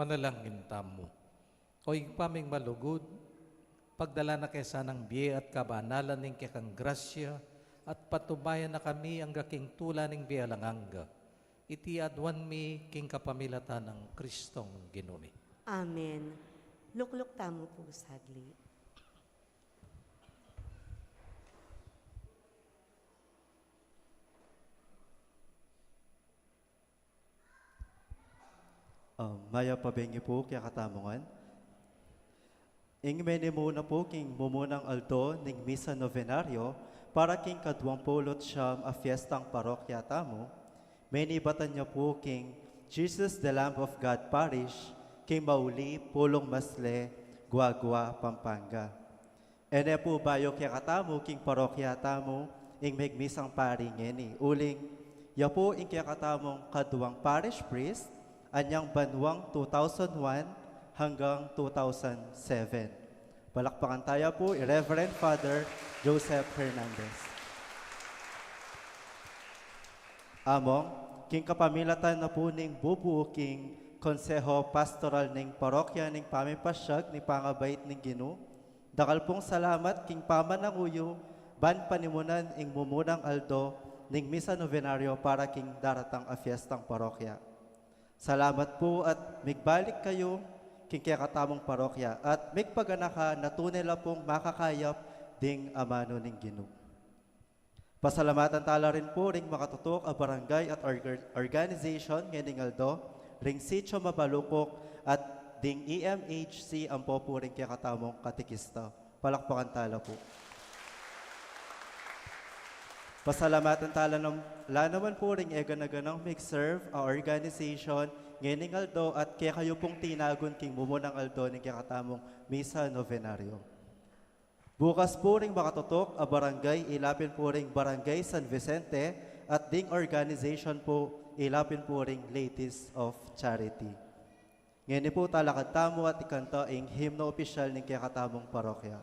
Manalangin tamu. O Ibpa ming malugud, pagdala na ke sanang bie at kabanalan ning kekang grasya, at patubayan na kami angga king tula ning bie alang angga. Iti aduan mi king kapamilatan nang Kristong Ginu mi. Amen. Lukluk tamu pu saglit. Um, mayap a bengi pu kekatamu ngan. Ing menimuna pu king mumunang aldo ning Misa Novenario para king kaduang pulu't siyam a fiestang parokya tamu, menibatan ya pu king Jesus the Lamb of God Parish, king Mauli, Pulong Masle, Guagua, Pampanga. E ne pu bayu kekatamu king parokya tamu ing megmisang pari ngeni, uling ya pu ing kekatamung kaduang parish priest anyang banuang two thousand one hanggang two thousand seven. Palakpakan taya pu i Reverend Father Joseph Hernandez. Among, king kapamilatan na pu ning bubu king Konseho Pastoral ning Parokya ning Pamipasyag ning Pangabait ning Ginu, dakal pung salamat king pamananguyu ban panimunan ing mumunang aldo ning Misa Novenario para king daratang a fiestang parokya. Salamat pu at migbalik kayu king kekatamung parokya at migpaganaka na tune la pung makakayap ding amanu ning Ginu. Pasalamatan tala rin pu ring makatutuk a barangay at orga-, organization ngening aldo, ring Sitio Mabalukuk at ding E M H C ampo pu ring kekatamung katekista. Palakpakan tala pu. Pasalamatan tala nam-, la naman pu ring e gana-ganang mig-serve a organization ngening aldo at kekayu pung tinagun king mumunang aldo ning kekatamung Misa Novenario. Bukas pu ring makatutuk a barangay, ilapin pu ring Barangay San Vicente at ding organization pu, ilapin pu ring Ladies of Charity. Ngeni pu talakad tamu at ikanta ing himno opisyal ning kekatamung parokya.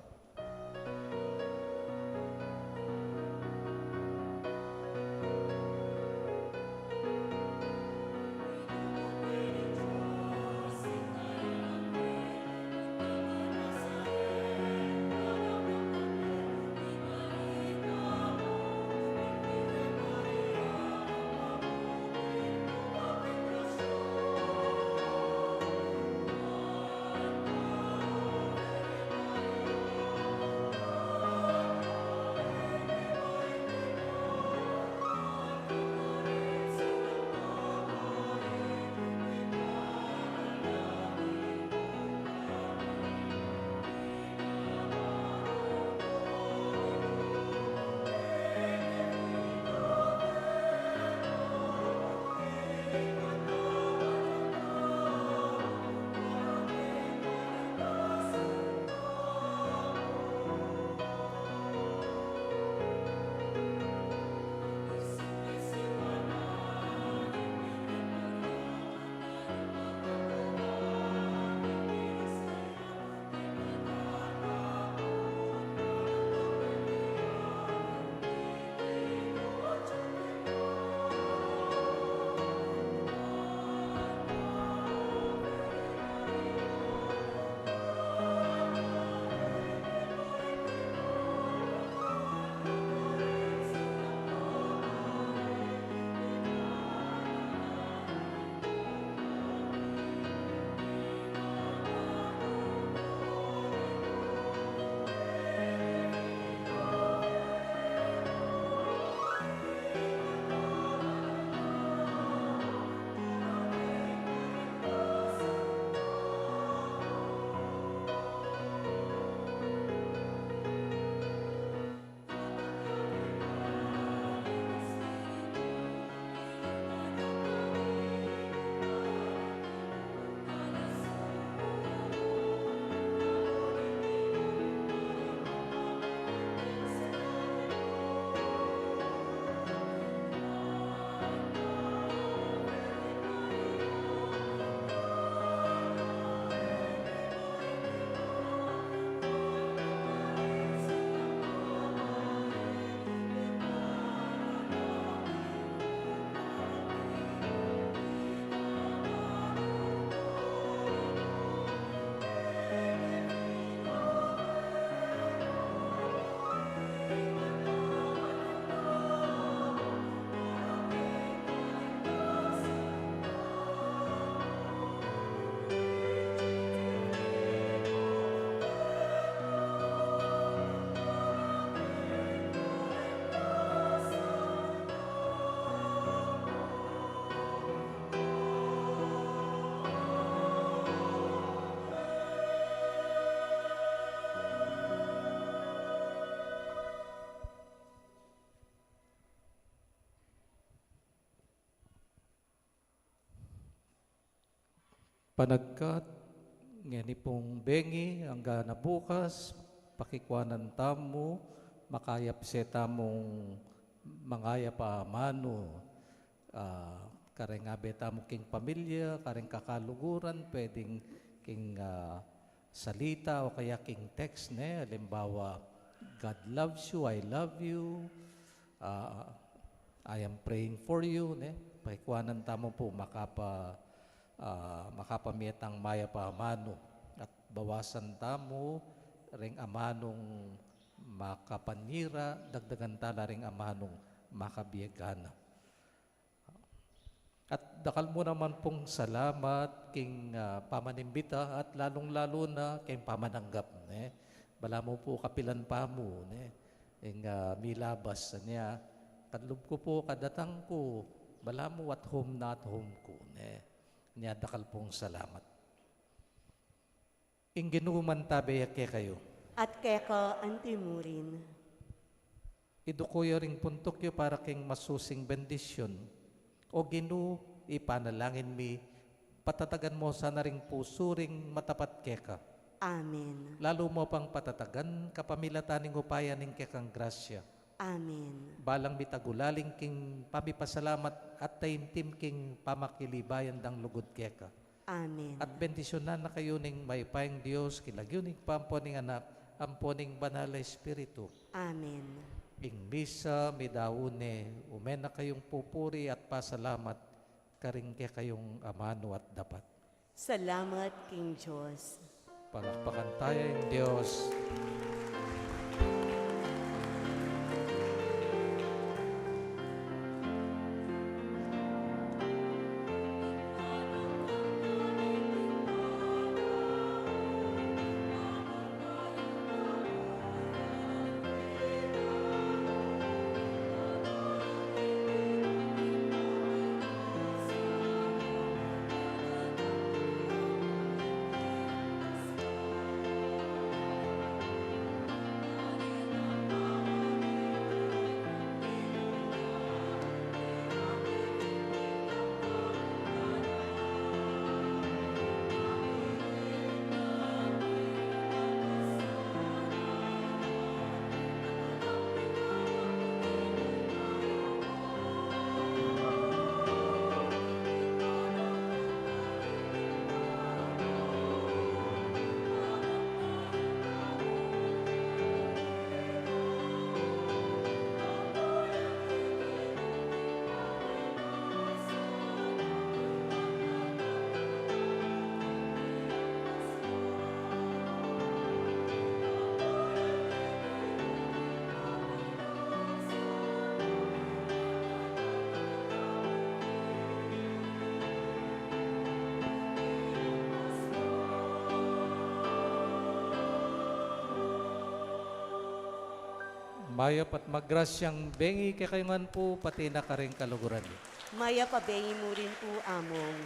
Panagkat, ngeni pung bengi, angga na bukas, pakikuanan tamu, makayap se tamung mangayap a amanu, ah, kareng abe tamu king pamilya, kareng kakaluguran, pwedeng king, ah, salita o kaya king text, ne? Halimbawa, "God loves you, I love you, ah, I am praying for you," ne? Pakikuanan tamu pu makapa-, ah, makapamie tang mayap a amanu. At bawasan tamu reng amanung makapanyira, dagdagan ta la reng amanung makabiegana. At dakal mu naman pung salamat king, ah, pamanimbita at lalung-lalu na king pamananggap, ne? Balamu pu kapilan pa mu, ne? Ing, ah, milabas, anya, "Kadlub ku pu, kadatang ku, balamu at home na at home ku," ne? Anya, dakal pung salamat. Ing Ginu mantabe ya kekayu. At keka anti mu rin. Iduku yu ring puntuk yu para king masusing bendisyun. O Ginu, ipanalangin mi, patatagan mu sana ring pusu ring matapat keka. Amen. Lalu mu pang patatagan kapamilatan ning upaya ning kekang grasya. Amen. Balang mitagulaling king pamipasalamat at taimtim king pamakilibayan dang lugud keka. Amen. At bendisyunan na kayu ning mayupayang Dios, king lagyu ning Ibpa, ampo ning Anak, ampo ning Banal a Espiritu. Amen. Ing misa midaun ne, ume na kayung pupuri at pasalamat karing kekayung amanu at dapat. Salamat king Dios. Palakpakan taya ing Dios. Mayap at magrasyang bengi kekayu ngan pu, pati na karing kaluguran yu. Mayap a bengi mu rin pu, Among.